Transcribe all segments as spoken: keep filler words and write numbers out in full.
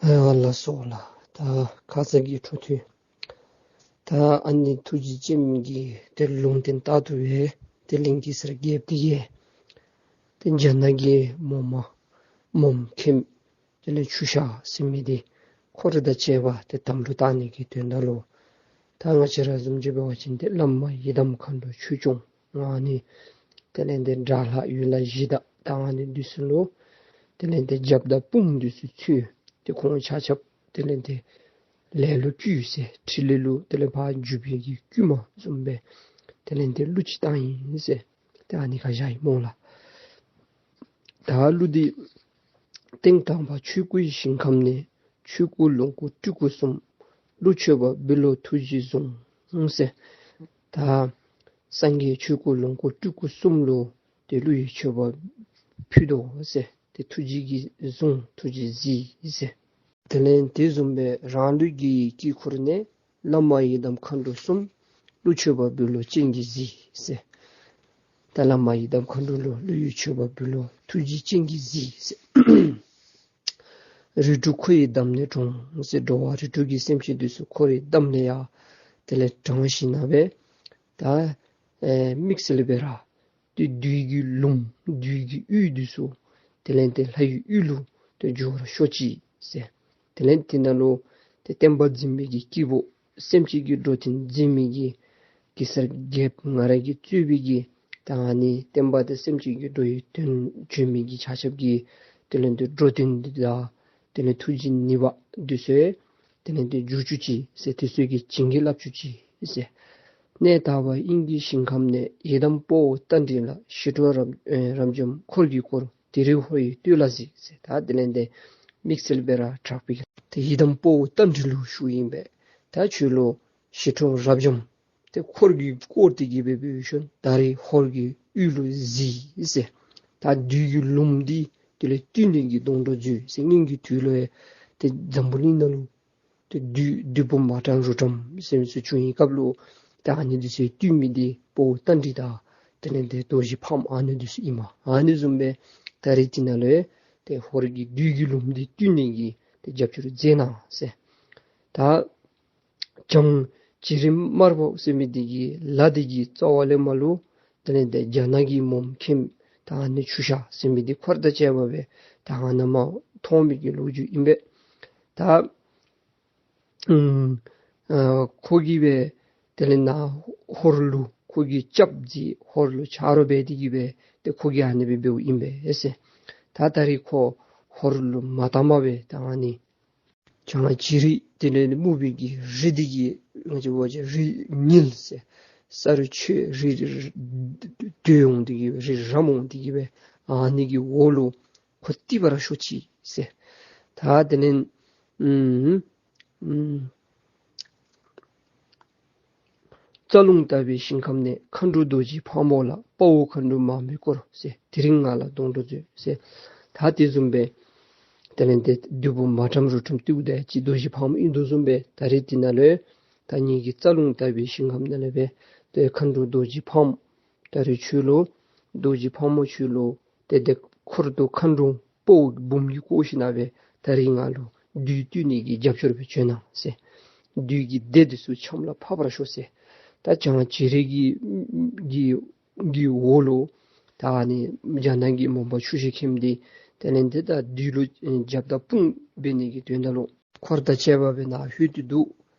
ཨ་ལགས་སོ་ལགས། ད་ཁ་ཙ་གི་འཕྲོ་མཐུད། ད་ཨ་ནི་ཐུགས་རྗེ་ཅན་གྱི་ཏེ་ལུང་བསྟན་ལྟར་དུ་སྦེ་ཏེ་གླིང་གེ་སར་རྒྱལཔོ་འདི་གིས་ཏེ་རྒྱ་ནག་གི་མོ་མ་མོ་མཁན་དེ་ལས་ཆུ་ཤ་ཟེར་མི་འདི་འཁོར་དང་བཅས་པ་ཏེ་དམ་ལུ་བཏགས་ནི་གི་དོན་དག་ལུ། ད་ང་བཅས་ར་བཟུམ་ཅིག་འབད་བ་ཅིན་ཏེ་བླ་མ་ཡི་དམ་མཁའ་འགྲོ་ཆོས་སྐྱོང་ཨ་ནི་དེ་ལས་ཏེ་དགྲ་ལྷ་ཡུལ་ལྷ་གཞི་བདག་ད་ཨ་ནི་འདི་ཚུ་ལུ་དེ་ལས་ཏེ་རྒྱབ་དང་དཔུང་འདི་ཚུ་ཚུད། ཏེ་ཁོང་ཆ་ཁྱབ་དེ་ལས་ཏེ་ལས་ལུ་བསྐུལ་ཟེར། ཕྲིན་ལས་ལུ་དེ་ལས་ཕར་འཇུག་པའི་གི་བསྐུལ་མ་བཟུམ་སྦེ་དེ་ལས་ཏེ་གླུ་ཅིག་བཏང་ཡི་ཟེར། ཏེ་ཨ་ནི་ཁར་བཞག་ཡི་སྨོ་ལགས། ད་གླུ་འདི། སྟེང་དང་པ་ཆོས་སྐུའི་ཞིང་ཁམས་ནས། ཆོས་སྐུ་ལོངས་སྐུ་སྤྲུལ་སྐུ་གསུམ། གླུ་མཆོད་པ་འབུལ་ལོ་ཐུགས་རྗེས་བཟུང་ཟེར། ད་སངས་རྒྱས་ཆོས་སྐུ་ལོངས་སྐུ་སྤྲུལ་སྐུ་གསུམ་ལུ་ཏེ་གླུ་ཡི་མཆོད་པ་ཕུལ་དོ་ཟེར། ཏེ་ཐུགས་རྗེ་གིས་བཟུང་ཐུགས་རྗེས་གཟིགས་ཟེར། དེ་ལས་དེ་བཟུམ་སྦེ་རང་ལུས་ཀྱི་དཀྱིལ་འཁོར་ནས། བླ་མ་ཡི་དམ་མཁའ་འགྲོ་གསུམ། གླུ་མཆོད་པ་འབུལ་ལོ་སྤྱན་གྱིས་གཟིགས་ཟེར། ད་བླ་མ་ཡི་དམ་མཁའ་འགྲོ་ལུ་གླུ་ཡི་མཆོད་པ་འབུལ་ལོ་ཐུགས་རྗེས་སྤྱན་གྱིས་གཟིགས་ཟེར། རིགས་དྲུག་འཁོར་བའི་འདམ་ནས་དྲོངས་ཟེར། འགྲོ་བ་རིགས་དྲུག་གི་སེམས་ཅན་འདི་ཚུ་འཁོར་བའི་འདམ་ལས་ཡར་དེ་ལས་དྲངས་ཞིནམ་ལས་ད་ཨེ་དམིགས་བསལ་སྦེ་ར་ཏེ་བདུད་ཀྱི་ལུངམ་བདུད་ཀྱི་ཡུལ་འདི་ཚུ་དེ་ལས་ཏེ་ལྷ་ཡི་ཡུལ་ལུ་ཏེ་འགྱུར་བར་ཤོག་ཅིག་ཟེར། དེ་ལས་དེ་ནང་ལུ་ཏེ་བསྟན་པ་འཛིན་པའི་གི་སྐྱེས་བུ་སེམས་ཅན་གྱི་འགྲོ་དོན་འཛིན་མི་གི་གེ་སར་རྒྱལཔོ་ང་ར་གིས་གཙོས་པའི་གི་ད་ཨ་ནི་བསྟན་པ་དང་སེམས་ཅན་གྱི་འགྲོ་བའི་དོན་བྱེད་མི་གི་ཆ་ཁྱབ་ཀྱི་དེ་ལས་ཏེ་འགྲོ་དོན་འདི་དང་དེ་ལས་ཐུགས་རྗེ་ནུས་པ་འདི་ཚུ་དེ་ལས་ཏེ་འགྱུར་བཅུག་ཅིག་ཟེར། དེ་ཚུ་གིས་བྱིན་གྱིས་བརླབ་བཅུག་ཅིག་ཟེར། གནས་དག་པ་དབྱིངས་ཀྱི་ཞིང་ཁམས་ནས། ཡི་དམ་དཔའ་བོ་རྟ་མགྲིན་ལ། ཞི་ཁྲོ་རབ་ཨེ་རབ་འབྱམས་འཁོར་གྱིས་བསྐོར། དེ་རིང་ཧོར་ཡི་སྟོད་ལ་གཟིགས་ཟེར། ད་དེ་ལས་ཏེ་དམིགས་བསལ་སྦེ་ར་དྲག་པའི་ཏེ་ཡི་དམ་དཔའ་བོ་རྟ་མགྲིན་ལུ་ཞུཝ་ཨིན་པས། ད་ཁྱོད་ལུ་ཞི་ཁྲོ་རབ་འབྱམས་ཏེ་འཁོར་གྱིས་བསྐོར་ཏེ་གི་སྦེ་འབད་ཞིནམ་ད་རིས་ཧོར་གྱི་ཡུལ་ལུ་གཟིགས་ཟེར། ད་བདུད་ཀྱི་ལུངམ་འདི་དེ་ལས་བཏུལ་ནི་གི་སྡོང་གྲོགས་མཛོད་ཟེར། སྔོན་གྱི་དུས་ལུ་ཡང་ཏེ་འཛམ་བུ་གླིང་ནང་ལུ་ཏེ་བདུད་བདུད་པོ་མ་ཏྲམ་རུ་ཏྲམ་ཟེར་མི་ཚུ་བྱུང་བའི་སྐབས་ལུ་ད་ཨ་ནི་འདི་ཚུ་བཏུལ་མི་འདི་དཔའ་བོ་རྟ་མགྲིན་དང་དེ་ལས་ཏེ་རྡོ་རྗེ་ཕག་མོ་ཨ་ནི་འདི་ཚུ་ཨིན་མས། ཨ་ནི་བཟུམ་སྦེ་ད་རིས་དེ་ནང་ལུ་ཡང་ཏེ་ཧོར་གྱི་བདུད་ཀྱི་ལུངམ་འདི་བཏུལ་ནི་གི་ཏེ་རྒྱབ་སྐྱོར་མཛད་གནང་ཟེར། ད་བྱང་བྱི་རིལ་དམར་པོ་ཟེར་མི་འདི་གི་ལ་འདི་གི་རྩ་བ་ལས་མར་ལུ་དེ་ལས་ཏེ་རྒྱ་ནག་གི་མོ་མཁན་ད་ཨ་ནི་ཆུ་ཤ་ཟེར་མི་འདི་འཁོར་དང་བཅས་པ་སྦེ་ད་ཨ་ནཱ་མར་ཐོན་མི་གི་ལོ་རྒྱུས་ཨིན་པས། ད་ཨ་ཁོ་གིས་སྦེ་དེ་ལས་ནཱ་ཧོར་ལུ་ཁོ་གིས་སྐྱབས་མཛད། ཧོར་ལུ་ཆ་རོགས་འབད་དེ་གི་སྦེ་ཏེ་ཁོ་གིས་ཨ་ནི་སྦེ་འབདཝ་ཨིན་པས་ཟེར། ད་ད་རིས་ཁོ་ཧོར་ལུ་མ་བཏངམ་སྦེ་ད་ཨ་ནི་བྱང་བྱི་རིལ་དེ་ལས་སྨུག་པའི་གི་རི་འདི་གི་ང་བཅས་འབད་བ་ཅིན་རི་ཉིལ་ཟེར། ས་རུ་ཆུ་རི་རི་རི་འདྲོག་འོང་དེ་གི་རི་རམ་འོང་དེ་གི་སྦེ་ཨ་ནི་གི་འོག་ལུ་ཁོ་རྟིང་པ་ར་ཤོག་ཅིག་ཟེར། ད་དེ་ལས་ཨུམ་ཨུམ་རྩ་རླུང་ལྟ་བུའི་ཞིང་ཁམས་ནས། མཁའ་འགྲོ་རྡོ་རྗེ་ཕག་མོ་ལ། དཔའ་བོ་མཁའ་འགྲོ་མ་མོས་བསྐོར་ཟེར། དེ་རིང་ང་ལ་སྡོང་གྲོགས་མཛོད་ཟེར། ད་དེ་བཟུམ་སྦེ་དེ་ལས་ཏེ་བདུད་པོ་མ་ཏྲམ་རུ་ཏྲམ་བཏུལཝ་ད་ཅི་རྡོ་རྗེ་ཕག་མོ་ཨིན་དོ་བཟུམ་སྦེ་ད་རིས་དེ་ནང་ལུ་ད་ངེ་གི་རྩ་རླུང་ལྟ་བུའི་ཞིང་ཁམས་ནང་ལས་སྦེ་ཏེ་མཁའ་འགྲོ་རྡོ་རྗེ་ཕག་མོ་ད་རིས་ཁྱོད་ལུ་རྡོ་རྗེ་ཕག་མོ་ཁྱོད་ལུ་ཏེ་ཏེ་འཁོར་དང་མཁའ་འགྲོ་དཔའ་བོ་འབུམ་གྱིས་བསྐོར་ཞིནམ་ལས་ད་རིས་ང་ལུ་བདུད་བཏུལ་ནི་གི་རྒྱབ་སྐྱོར་སྦེ་བྱོན་གནང་ཟེར། བདུད་ཀྱི་སྡེ་འདི་ཚུ་ཆམ་ལ་ཕབ་པར་ཤོག་ཟེར། ད་བྱང་བྱི་རིལ་གྱི་གི་གི་འོག་ལུ་ད་ཨ་ནི་རྒྱ་ནག་གི་མོ་མཁན་ཆུ་ཤ་མཁན་འདི་དེ་ལས་ཏེ་ད་བདུད་ལུ་རྒྱབ་དང་དཔུང་འབད་ནི་གི་དོན་དག་ལུ་འཁོར་དང་བཅས་པ་སྦེ་ནཱ་ལྷོད་དེ་འདུག།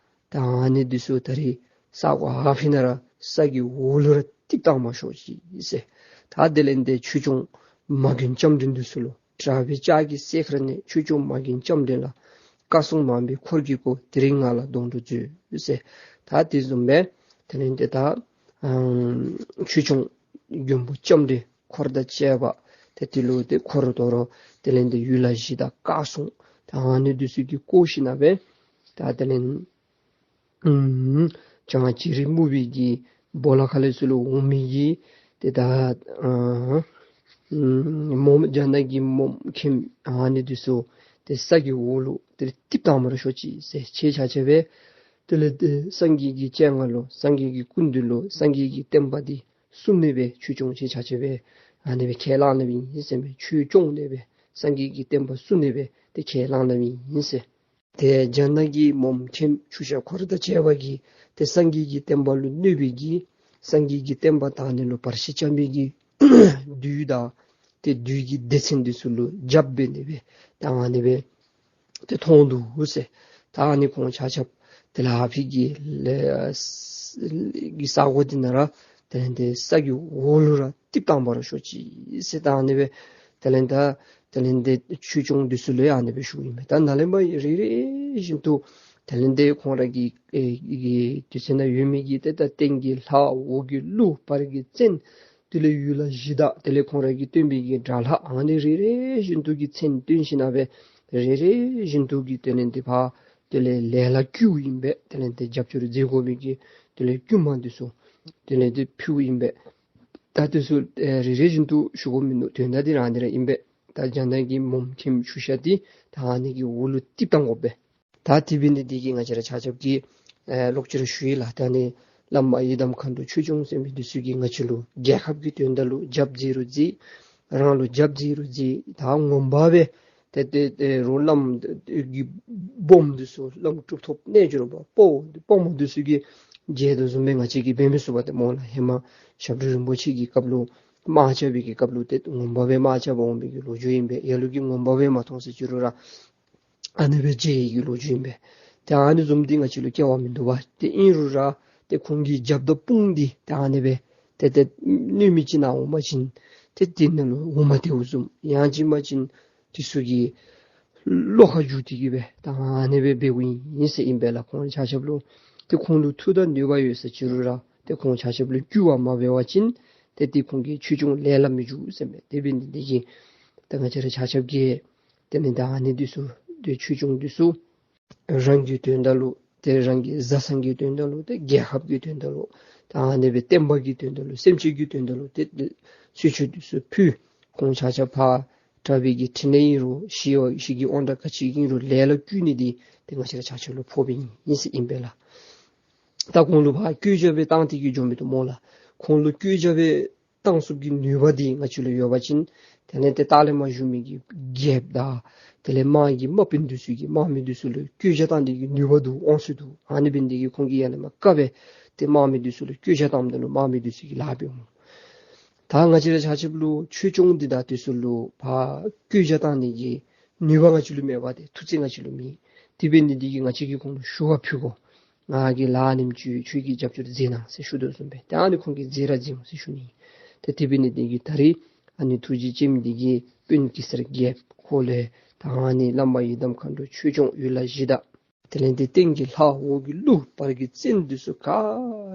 ད་ཨ་ནི་འདི་ཚུ་ད་རིས་ས་གོ་ཨ་ཕི་ན་ར་ས་གི་འོག་ལུ་ར་རྟིང་བཏང་མ་ཤོག་ཅིག་ཟེར། ད་དེ་ལས་ཏེ་ཆོས་སྐྱོང་མ་མགོན་ལྕམ་དྲལ་འདི་ཚུ་ལུ་དྲག་པོའི་ལྕགས་ཀྱི་སེར་ཁ་ནས་ཆོས་སྐྱོང་མ་མགོན་ལྕམ་དྲལ་ལ། བཀའ་སྲུང་མང་པོས་འཁོར་གྱིས་བསྐོར། དེ་རིང་ང་ལ་སྡོང་གྲོགས་མཛོད་ཟེར། ད་དེ་བཟུམ་སྦེ་དེ་ལས་ཏེ་ད་ཨམ་ཆོས་སྐྱོང་མགོན་པོ་ལྕམ་དྲལ་འཁོར་དང་བཅས་པ་ཏེ་དེ་ལུ་ཏེ་འཁོར་དོ་རུང་དེ་ལས་ཏེ་ཡུལ་ལྷ་གཞི་བདག་བཀའ་སྲུང་ད་ཨ་ནི་འདི་ཚུ་གིས་བསྐོར་ཞིནམ་ལས་ད་དེ་ལས་ཨུམ་བྱང་བྱི་རིལ་སྨུག་པའི་གི་སྦོ་ལོགས་ཁ་ལས་ཚུར་ལུ་འོང་མི་གི་ཏེ་ད་ཨ་ཨུམ་མོ་རྒྱ་ནག་གི་མོ་མཁན་ཨ་ནི་འདི་ཚུ་ཏེ་ས་གི་འོག་ལུ་ཏེ་རྟིང་བཏང་མ་ར་ཤོག་ཅིག་ཟེར། ཁྱེད་ཆ་ཁྱབ་སྦེ་དེ་ལས་ཏེ་སངས་རྒྱས་ཀྱི་སྤྱན་སྔར་ལུ་སངས་རྒྱས་ཀྱི་སྐུ་མདུན་ལུ་སངས་རྒྱས་ཀྱི་བསྟན་པ་འདི་སྲུང་ནི་སྦེ་ཆོས་སྐྱོང་ཁྱེད་ཆ་ཁྱབ་སྦེ་ཨ་ནི་སྦེ་ཁས་བླངས་གནངམ་ཨིན་ཟེར་མས། ཆོས་སྐྱོང་ནི་སྦེ་སངས་རྒྱས་ཀྱི་བསྟན་པ་སྲུང་ནི་སྦེ་ཏེ་ཁས་བླངས་གནངམ་ཨིན་ཟེར། ཏེ་རྒྱ་ནག་གི་མོམ་མཁྱེན་ཆུ་ཤ་འཁོར་དང་བཅས་པ་གིས་ཏེ་སངས་རྒྱས་ཀྱི་བསྟན་པ་ལུ་གནོད་པའི་གི་སངས་རྒྱས་ཀྱི་བསྟན་པ་དར་ནི་ལུ་བར་ཆད་རྐྱབ་མི་གི་བདུད་དང་ཏེ་བདུད་ཀྱི་སྡེ་ཚན་འདི་ཚུ་ལུ་རྒྱབ་འབད་ནི་སྦེ་ད་ཨ་ནི་སྦེ་ཏེ་མཐོང་འདུག་ཟེར། ད་ཨ་ནི་ཁོང་ཆ་ཁྱབ་དེ་ལས་ཨ་ཕི་གི་ལས་གི་ས་གོ་འདི་ནང་ར་དེ་ལས་ཏེ་ས་གི་འོག་ལུ་ར་གཏིབས་བཏང་པར་ཤོག་ཅིག་ཟེར། ད་ཨ་ནི་སྦེ་དེ་ལས་ད་དེ་ལས་ཏེ་ཆོས་སྐྱོང་འདི་ཚུ་ལུ་ཨ་ནི་སྦེ་ཞུཝ་ཨིན་པས། ད་ནཱ་ལས་མར་རེ་རེ་བཞིན་དུ་དེ་ལས་ཏེ་ཁོང་ར་གི་ཨེ་གི་དུས་ཚོད་ནང་ཡོད་མི་གི་ཏེ་ད་སྟེང་གི་ལྷ་འོག་གི་ཀླུ་བར་གྱི་བཙན་དེ་ལས་ཡུལ་ལྷ་གཞི་བདག་དེ་ལས་ཁོང་ར་གིས་བཏོན་པའི་གི་དགྲ་ལྷ་ཨ་ནི་རེ་རེ་བཞིན་དུ་གི་མཚན་བཏོན་ཞིནམ་ལས་རེ་རེ་བཞིན་དུ་གི་དེ་ལས་ཏེ་ཕར་དེ་ལས་ལས་ལྷ་བསྐུལཝ་ཨིན་པས། དེ་ལས་ཏེ་རྒྱབ་སྐྱོར་མཛད་དགོ་མི་གི་དེ་ལས་བསྐུལ་མ་འདི་ཚུ་དེ་ལས་ཏེ་ཕུལཝ་ཨིན་པས། ད་འདི་ཚུ་ཨེ་རེ་རེ་བཞིན་དུ་ཞུ་དགོཔ་མིན་འདུག། དོན་དག་འདི་ར་འདི་ར་ཨིན་པས། ད་རྒྱ་ནག་གི་མོམ་མཁྱེན་ཆུ་ཤ་འདི་ད་ཨ་ནི་གི་འོག་ལུ་གཏིབས་བཏང་དགོ་པས། ད་དེ་འབད་ནི་འདི་གིས་ང་བཅས་ར་ཆ་ཁྱབ་ཀྱིས་ཨེ་ལོག་ཅི་ར་ཞུ་ཡི་ལགས། ད་ཨ་ནི་བླ་མ་ཡི་དམ་མཁའ་འགྲོ་ཆོས་སྐྱོང་ཟེར་མི་འདི་ཚུ་གིས་ང་བཅས་ལུ་རྒྱལ་ཁབ་ཀྱི་དོན་དག་ལུ་རྒྱབ་མཛད་རུང་མཛད། རང་ལུ་རྒྱབ་མཛད་རུང་མཛད། ད་ངོ་མ་སྦེ་ཏེ་ཏེ་ཏེ་རོགས་བླམ་གི་སྦོམ་འདི་ཚུ་བླམ་གྲུབ་ཐོབ་རྣལ་འབྱོར་པ་དཔའ་བོ་དཔའ་མོ་འདི་ཚུ་གིས་མཇལ་དོ་བཟུམ་སྦེ་ང་བཅས་ཀྱིས་འབད་མི་ཚུགས་པས་ཏེ་སྨོ་ལགས། ཧེ་མ་ཞབས་དྲུང་རིན་པོ་ཆེ་གི་སྐབས་ལུ་དམག་རྐྱབ་པའི་གི་སྐབས་ལུ་ཏེ་ངོ་མ་སྦེ་དམག་རྐྱབ་པར་འོང་པའི་གི་ལོ་རྒྱུས་ཨིན་པས། ལ་ལུ་གིས་ངོ་མ་སྦེ་མ་མཐོང་ཟེར་ཅི་རུང་ར་ཨ་ནི་སྦེ་མཇལ་ཡི་གི་ལོ་རྒྱུས་ཨིན་པས། ཏེ་ཨ་ནི་བཟུམ་འདི་ང་བཅས་ལུ་སྐལ་བ་མིན་འདུག་པ། ཏེ་ཨིན་རུང་ར་ཏེ་ཁོང་གི་རྒྱབ་དང་དཔུང་འདི་ཏེ་ཨ་ནི་སྦེ་ཏེ་ཏེ་གནོད་མི་ཅིག་ནཱ་འོང་པ་ཅིན་ཏེ་དེ་ནང་ལུ་འོང་མ་སྟེརཝ་བཟུམ། ཡང་ཅིན་མ་ཅིན་འདི་ཚུ་གི་བློ་ཁར་འཇུག་སྟེ་གི་སྦེ་ད་ཨ་ནི་སྦེ་འབདཝ་ཨིན་ཟེར་ཨིན་པས་ལགས། ཁོང་ཆ་ཁྱབ་ལུ་ཏེ་ཁོང་ལུ་མཐུ་དང་ནུས་པ་ཡོད་ཟེར་ཅི་རུང་ར་ཏེ་ཁོང་ཆ་ཁྱབ་ལུ་བསྐུལ་བ་མ་འབད་བ་ཅིན་ཏེ་ཏེ་ཁོང་གིས་ཆོས་སྐྱོང་ལས་སླ་མི་འཇུག་ཟེར་མས། དེ་འབད་ནི་འདི་གིས་ད་ང་བཅས་ར་ཆ་ཁྱབ་ཀྱིས་དེ་ལས་ད་ཨ་ནི་འདི་ཚུ་ཏེ་ཆོས་སྐྱོང་འདི་ཚུ་རང་གི་དོན་དག་ལུ་ཏེ་རང་གི་བཟའ་ཚང་གི་དོན་དག་ལུ་ཏེ་རྒྱལ་ཁབ་ཀྱི་དོན་དག་ལུ་ད་ཨ་ནི་སྦེ་བསྟན་པ་གི་དོན་དག་ལུ་སེམས་ཅན་གྱི་དོན་དག་ལུ་ཏེ་ཏེ་གསོལ་མཆོད་འདི་ཚུ་ཕུལ། ཁོང་ཆ་ཁྱབ་ཕར་གྲྭ་པའི་གི་ཕྲིན་ལས་ཨིན་རུང་ཞི་བ་ཞི་གི་དབང་དྲག་ག་ཅི་ཨིན་རུང་ལས་ལ་བསྐུལ་ནི་འདི་ཏེ་ང་བཅས་ར་ཆ་ཁྱབ་ལུ་ཕོགཔ་ཨིན་ཟེར་ཨིན་པས་ལགས། ད་ཁོང་ལུ་ཕར་བཀོད་རྒྱ་སྦེ་བཏང་སྟེ་གི་འགྱོ་མི་འདུག་སྨོ་ལགས། ཁོང་ལུ་བཀོད་རྒྱ་སྦེ་བཏང་ཚུགས་ཀྱི་ནུས་པ་འདི་ང་བཅས་ལུ་ཡོད་པ་ཅིན་དེ་ལས་ཏེ་ལྟག་ལས་མར་བཞུགས་མི་གི་རྒྱལཔོ་དང་དེ་ལས་དམག་གི་དམག་དཔོན་འདི་ཚུ་གིས་དམག་མི་འདི་ཚུ་ལུ་བཀོད་རྒྱ་བཏང་སྟེ་གི་ནུས་པ་འདུག། དབང་ཚད་འདུག། ཨ་ནི་འབད་ནི་འདི་གིས་ཁོང་གིས་ཡར་ལས་མར་བཀའ་སྦེ་ཏེ་དམག་མི་འདི་ཚུ་ལུ་བཀོད་རྒྱ་བཏངམ་ད་ལུ་དམག་མི་འདི་ཚུ་གིས་ལཱ་འབད་འོང་། ད་ང་བཅས་ར་ཆ་ཁྱབ་ལུ་ཆོས་སྐྱོང་འདི་དང་འདི་ཚུ་ལུ་ཕར་བཀོད་རྒྱ་བཏང་ནི་གི་ནུས་པ་ང་བཅས་ལུ་མེད་པ་ཏེ་མཐུ་རྩལ་ང་བཅས་ལུ་མེད། དེ་འབད་ནི་འདི་གིས་ང་བཅས་ཀྱིས་ཁོང་ལུ་ཞུ་བ་ཕུལ་དགོ། ང་གིས་ལཱ་ཨ་ནེམ་ཅིག་ཁྱོད་ཀྱིས་རྒྱབ་སྐྱོར་མཛད་གནང་ཟེར་ཞུ་དོ་བཟུམ་སྦེ་ཏེ་ཨ་ནི་ཁོང་གིས་མཛད་ར་མཛད་འོང་ཟེར་ཞུ་ནི། ཏེ་དེ་འབད་ནི་འདི་གིས་ད་རིས་ཨ་ནི་ཐུགས་རྗེ་ཅན་འདི་གིས་དཔོན་གེ་སར་རྒྱལཔོ་ཁོ་ལས་ད་ཨ་ནི་བླ་མ་ཡི་དམ་མཁའ་འགྲོ་ཆོས་སྐྱོང་ཡུལ་ལྷ་གཞི་བདག་དེ་ལས་ཏེ་སྟེང་གི་ལྷ་འོག་གི་ཀླུ་བར་གྱི་བཙན་འདི་ཚུ་ག་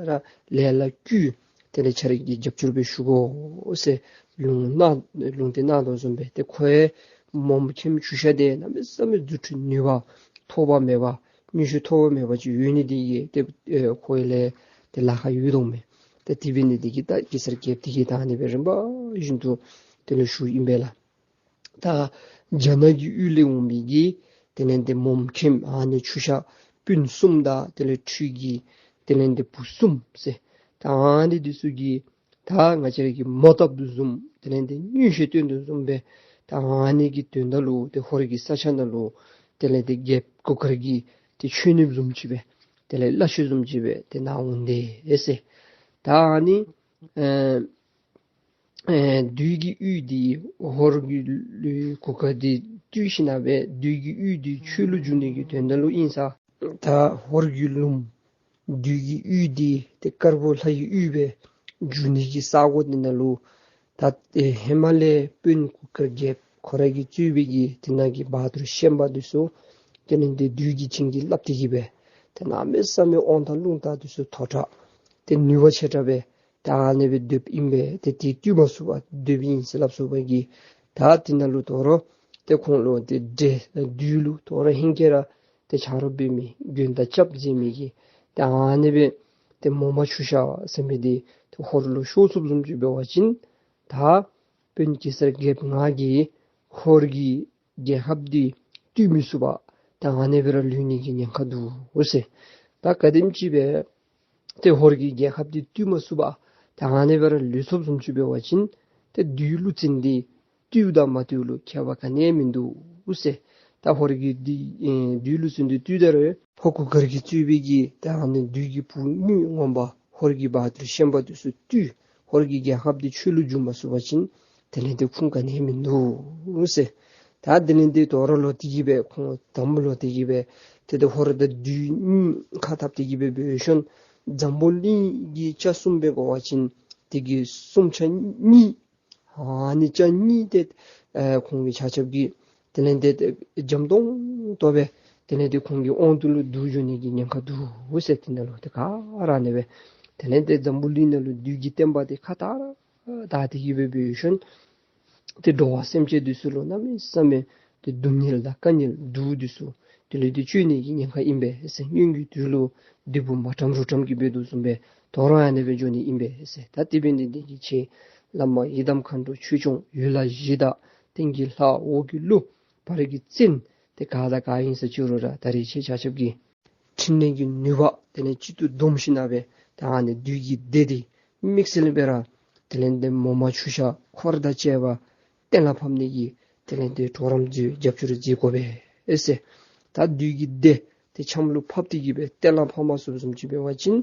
ར་ལས་ལ་བསྐུལ། དེ་ལས་ཁྱེད་ར་གིས་རྒྱབ་སྐྱོར་སྦེ་ཞུ་དགོ་ཟེར་ལུང་གནང་ལུང་བསྟན་གནང་དོ་བཟུམ་སྦེ་ཏེ་ཁོ་ཡང་མོམ་མཁྱེན་ཆུ་ཤ་འདི་གནམ་མེད་ས་མེད་རྫུ་འཕྲུལ་ནུས་པ་ཐོགས་པ་མེད་པ་མངོན་ཤེས་ཐོགས་པ་མེད་པ་ཅིག་ཡོད་ནི་འདི་གིས་ཏེ་ཨེ་ཁོ་ཡང་ལས་ཏེ་ལཱ་ཁག་ཡོད་དོ་མས། ཏེ་དེ་འབད་ནི་འདི་གིས་ད་གེ་སར་རྒྱལཔོ་འདི་གིས་ད་ཨ་ནི་སྦེ་རིམ་པ་བཞིན་དུ་དེ་ལས་ཞུཝ་ཨིན་པས་ལགས། ད་རྒྱ་ནག་གི་ཡུལ་ལས་འོང་མི་གི་དེ་ལས་ཏེ་མོམ་མཁྱེན་ཨ་ནི་ཆུ་ཤ་སྤུན་གསུམ་དང་དེ་ལས་ཁྲུས་ཀྱི་དེ་ལས་ཏེ་བུ་གསུམ་ཟེར་ད་ཨ་ནི་འདི་ཚུ་གིས་ད་ང་བཅས་ར་གིས་མོ་བཏབ་དོ་བཟུམ་དེ་ལས་ཏེ་མངོན་ཤེས་སྟོན་དོ་བཟུམ་སྦེ་ད་ཨ་ནི་གི་དོན་དག་ལུ་ཏེ་ཧོར་གྱི་ས་ཆ་ནང་ལུ་དེ་ལས་ཏེ་རྒྱལཔོ་གུར་དཀར་གྱིས་ཏེ་ཆོས་ནུབ་བཟུམ་ཅིག་སྦེ་དེ་ལས་བླ་མཆོད་བཟུམ་ཅིག་སྦེ་ཏེ་ནཱ་འོང་དེས་ཟེར། ད་ཨ་ནི་ཨེ་ཨེ་བདུད་ཀྱི་ཡུལ་འདི་ཧོར་གྱི་ལུ་གུར་དཀར་འདི་བཏུལ་ཞིནམ་ལས་བདུད་ཀྱི་ཡུལ་འདི་ཆོས་ལུ་བསྒྱུར་ནི་གི་དོན་དག་ལུ་ཨིན་ས། ད་ཧོར་གྱི་ལུངམ་བདུད་ཀྱི་ཡུལ་འདི་ཏེ་དཀར་པོ་ལྷ་ཡི་ཡུལ་སྦེ་བསྒྱུར་ནི་གི་ས་གོ་འདི་ནང་ལུ་ད་ཨེ་ཧེ་མ་ལས་དཔོན་གུར་དཀར་རྒྱལཔོ་ཁོ་ར་གིས་གཙོས་པའི་གི་དེ་ནང་གི་བ་ཐུར་ཤན་པ་འདི་ཚུ་དེ་ལས་ཏེ་བདུད་ཀྱི་བྱིན་གྱིས་བརླབས་ཏེ་གི་སྦེ་ཏེ་གནམ་མེད་ས་མེད་དབང་ཐང་རླུང་རྟ་འདི་ཚུ་མཐོ་དྲགས་ཏེ་ནུས་པ་ཆེ་དྲགས་སྦེ་ད་ཨ་ནི་སྦེ་སྡོདཔ་ཨིན་པས། ཏེ་དེ་བཏུལ་མ་ཚུགས་པར་སྡོདཔ་ཨིན་ཟེར་སླབ་སོང་པ་གིས་ད་དེ་ནང་ལུ་དོ་རུང་ཏེ་ཁོང་ལུ་ཏེ་འདྲེ་བདུད་ལུ་དོ་རུང་ཧེང་སྐལ་ར་ཏེ་ཆ་རོགས་འབད་མི་མགོན་དང་སྐྱབས་མཛད་མི་གི་ཏེ་ཨ་ནི་སྦེ་ཏེ་མོ་མ་ཆུ་ཤ་ཟེར་མི་འདི་ཏེ་ཧོར་ལུ་ཤོར་སོངམ་བཟུམ་ཅིག་འབད་བ་ཅིན་ད་དཔོན་གེ་སར་རྒྱལཔོ་ང་གིས་ཧོར་གྱི་རྒྱལ་ཁབ་འདི་བཏུལ་མི་ཚུགས་པར་ད་ཨ་ནི་སྦེ་ར་ལུས་ནི་གི་ཉེན་ཁ་འདུག་ཟེར། ད་ག་དེམ་ཅིག་སྦེ་ཏེ་ཧོར་གྱི་རྒྱལ་ཁབ་འདི་བཏུལ་མ་ཚུགས་པར་ད་ཨ་ནི་སྦེ་ར་ལུས་སོངམ་བཟུམ་ཅིག་འབད་བ་ཅིན་ཏེ་བདུད་ཀླུ་བཙན་འདི་བཏུལ་དང་མ་བཏུལ་ལུ་ཁྱད་པར་ག་ནི་ཡང་མིན་འདུག་ཟེར། ད་ཧོར་གྱི་བདུད་ཨེ་བདུད་ལུ་བཙུན་དུ་བཏུལ་ད་རུང་ཧོར་གུར་དཀར་གྱིས་གཙོས་པའི་གི་ད་ཨ་ནི་བདུད་ཀྱི་བུ་མི་ངོ་མ་ཧོར་གྱི་བ་ཐུར་ཤན་པ་འདི་ཚུ་བཏུལ། ཧོར་གྱི་རྒྱལ་ཁབ་འདི་ཆོས་ལུ་བསྒྱུར་མ་ཚུགས་པ་ཅིན་དེ་ལས་འདི་ཁུངས་ག་ནི་ཡང་མིན་འདུག་ཟེར། ད་དེ་ལས་འདི་དོ་རུང་ལོག་སྟེ་གི་སྦེ་ཁོང་དམ་ལོག་སྟེ་གི་སྦེ་ཏེ་ཏེ་ཧོར་དང་བདུད་གཉིས་ཁ་འཐབ་སྟེ་གི་སྦེ་འབད་ཞིནམ་འཛམ་བུ་གླིང་གི་ཆ་གསུམ་སྦེ་བགོ་བ་ཅིན་དེ་གི་གསུམ་ཆ་གཉིས་ཨ་ནི་ཆ་གཉིས་ཏེ་ཨེ་ཁོང་གི་ཆ་ཁྱབ་ཀྱིས་དེ་ལས་ཏེ་འཇམ་ཏོང་ཏོ་སྦེ་དེ་ལས་ཏེ་ཁོང་གི་དབང་དུ་ལུ་བསྡུ་འགྱོ་ནི་གི་ཉེན་ཁ་འདུག་ཟེར། དེ་ནང་ལུ་ཏེ་ག་ར་ཨ་ནི་སྦེ་དེ་ལས་ཏེ་འཛམ་བུ་གླིང་ནང་ལུ་བདུད་ཀྱི་བསྟན་པ་འདི་ཁ་ཐག་ར་བདའ་སྟེ་གི་སྦེ་འབད་ཞིནམ་ཏེ་འགྲོ་བ་སེམས་ཅན་འདི་ཚུ་ལུ་གནམ་མེད་ས་མེད་ཏེ་སྡུག་བསྔལ་དང་དཀའ་ངལ་སྡུག་འདི་ཚུ་དེ་ལས་ཏེ་བཅོ་ནི་གི་ཉེན་ཁ་ཨིན་པས་ཟེར། སྔོན་གྱི་དུས་ལུ་བདུད་པོ་མ་ཁྲམ་རུ་ཁྲམ་གྱིས་འབད་དོ་བཟུམ་སྦེ་དོ་རུང་ཨ་ནི་སྦེ་འགྱོ་ནི་ཨིན་པས་ཟེར། ད་དེ་འབད་ནི་འདི་གིས་ཁྱེད་བླ་མ་ཡི་དམ་མཁའ་འགྲོ་ཆོས་སྐྱོང་ཡུལ་ལྷ་གཞི་བདག་སྟེང་གི་ལྷ་འོག་གི་ཀླུ་བར་གྱི་བཙན་ཏེ་ག་དང་ག་ཨིན་ཟེར་ཅི་རུང་ར་ད་རེས་ཁྱེད་ཆ་ཁྱབ་ཀྱིས་ཕྲིན་ལས་ཀྱི་ནུས་པ་དེ་ལས་གཅིག་ཏུ་བསྡོམས་ཞིནམ་སྦེ་ད་ཨ་ནི་བདུད་ཀྱི་སྡེ་འདི་དམིགས་བསལ་སྦེ་ར་དེ་ལས་ཏེ་མོ་མ་ཆུ་ཤ་འཁོར་དང་བཅས་པ་གཏན་ལ་ཕབ་ནི་གི་དེ་ལས་ཏེ་གྲོགས་རམ་མཛོད་རྒྱབ་སྐྱོར་མཛད་དགོ་པས་ཟེར། ད་བདུད་ཀྱི་སྡེ་དེ་ཆམ་ལུ་ཕབ་སྟེ་གི་སྦེ་གཏན་ལ་ཕབ་མ་ཚུགསཔ་བཟུམ་ཅིག་འབད་བ་ཅིན་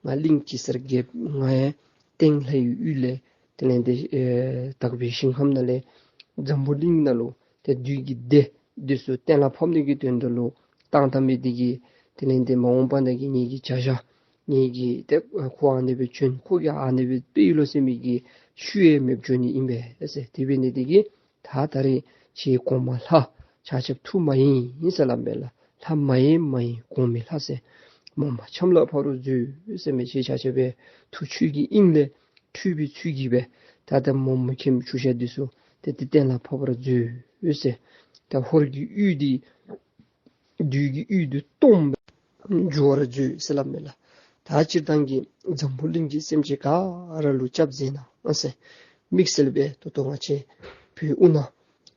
ང་གླིང་གེ་སར་རྒྱལཔོ་ང་ཡང་སྟེང་ལྷ་ཡི་ཡུལ་ལས་དེ་ལས་ཏེ་ཨེ་དག་པའི་ཞིང་ཁམས་ནང་ལས་འཛམ་བུ་གླིང་ནང་ལུ་ཏེ་བདུད་ཀྱི་སྡེ་འདི་ཚུ་གཏན་ལ་ཕབ་ནི་གི་དོན་དུ་ལུ་བཏང་བཏངམ་མས། དེ་གིས་དེ་ལས་ཏེ་མ་འོངས་པ་ནང་གི་ངེ་གི་བྱ་བཞག་ངེ་གི་ཏེ་ཁོ་ཨ་ནི་སྦེ་བྱོན་ཁོ་གིས་ཨ་ནི་སྦེ་འབད་ཡི་ལོ་ཟེར་མི་གི་ཤུལ་ཡང་མེདཔ་འགྱོ་ནི་ཨིན་པས་ཟེར། དེ་འབད་ནི་འདི་གིས་ད་ད་རེས་ཁྱེད་གོང་མ་ལྷ་ཆ་ཁྱབ་ཐུགས་མ་ཡེངས་ཟེར་སླབ་མས་ལགས། ལྷ་མ་ཡེངས་མ་ཡེངས་གོང་མའི་ལྷ་ཟེར། མོ་མ་ཆམ་ལུ་ཕབ་རུང་མཛོད་ཟེར་མི་ཁྱེད་ཆ་ཁྱབ་སྦེ་ཐུགས་ཆོས་ཀྱི་དབྱིངས་ལས་འཁྲུལ་པའི་ཚུལ་གྱིས་སྦེ་ད་ལྟོ་མོ་མ་ཁེམ་ཆུ་ཤ་འདི་ཚུ་ཏེ་ཏེ་གཏན་ལ་ཕབ་རུང་མཛོད་ཟེར། ད་ཧོར་གྱི་ཡུལ་འདི་བདུད་ཀྱི་ཡུལ་དུ་སྟོངམ་སྦེ་འགྱུར་རུང་མཛོད་ཟེར་སླབ་མས་ལགས། ད་སྤྱིར་བཏང་གི་འཛམ་བུ་གླིང་གི་སེམས་ཅན་ག་ར་ལུ་སྐྱབས་མཛད་གནང་ཟེར། དམིགས་བསལ་སྦེ་ད་ལྟོ་ང་བཅས་བོད་དབུས་ནང་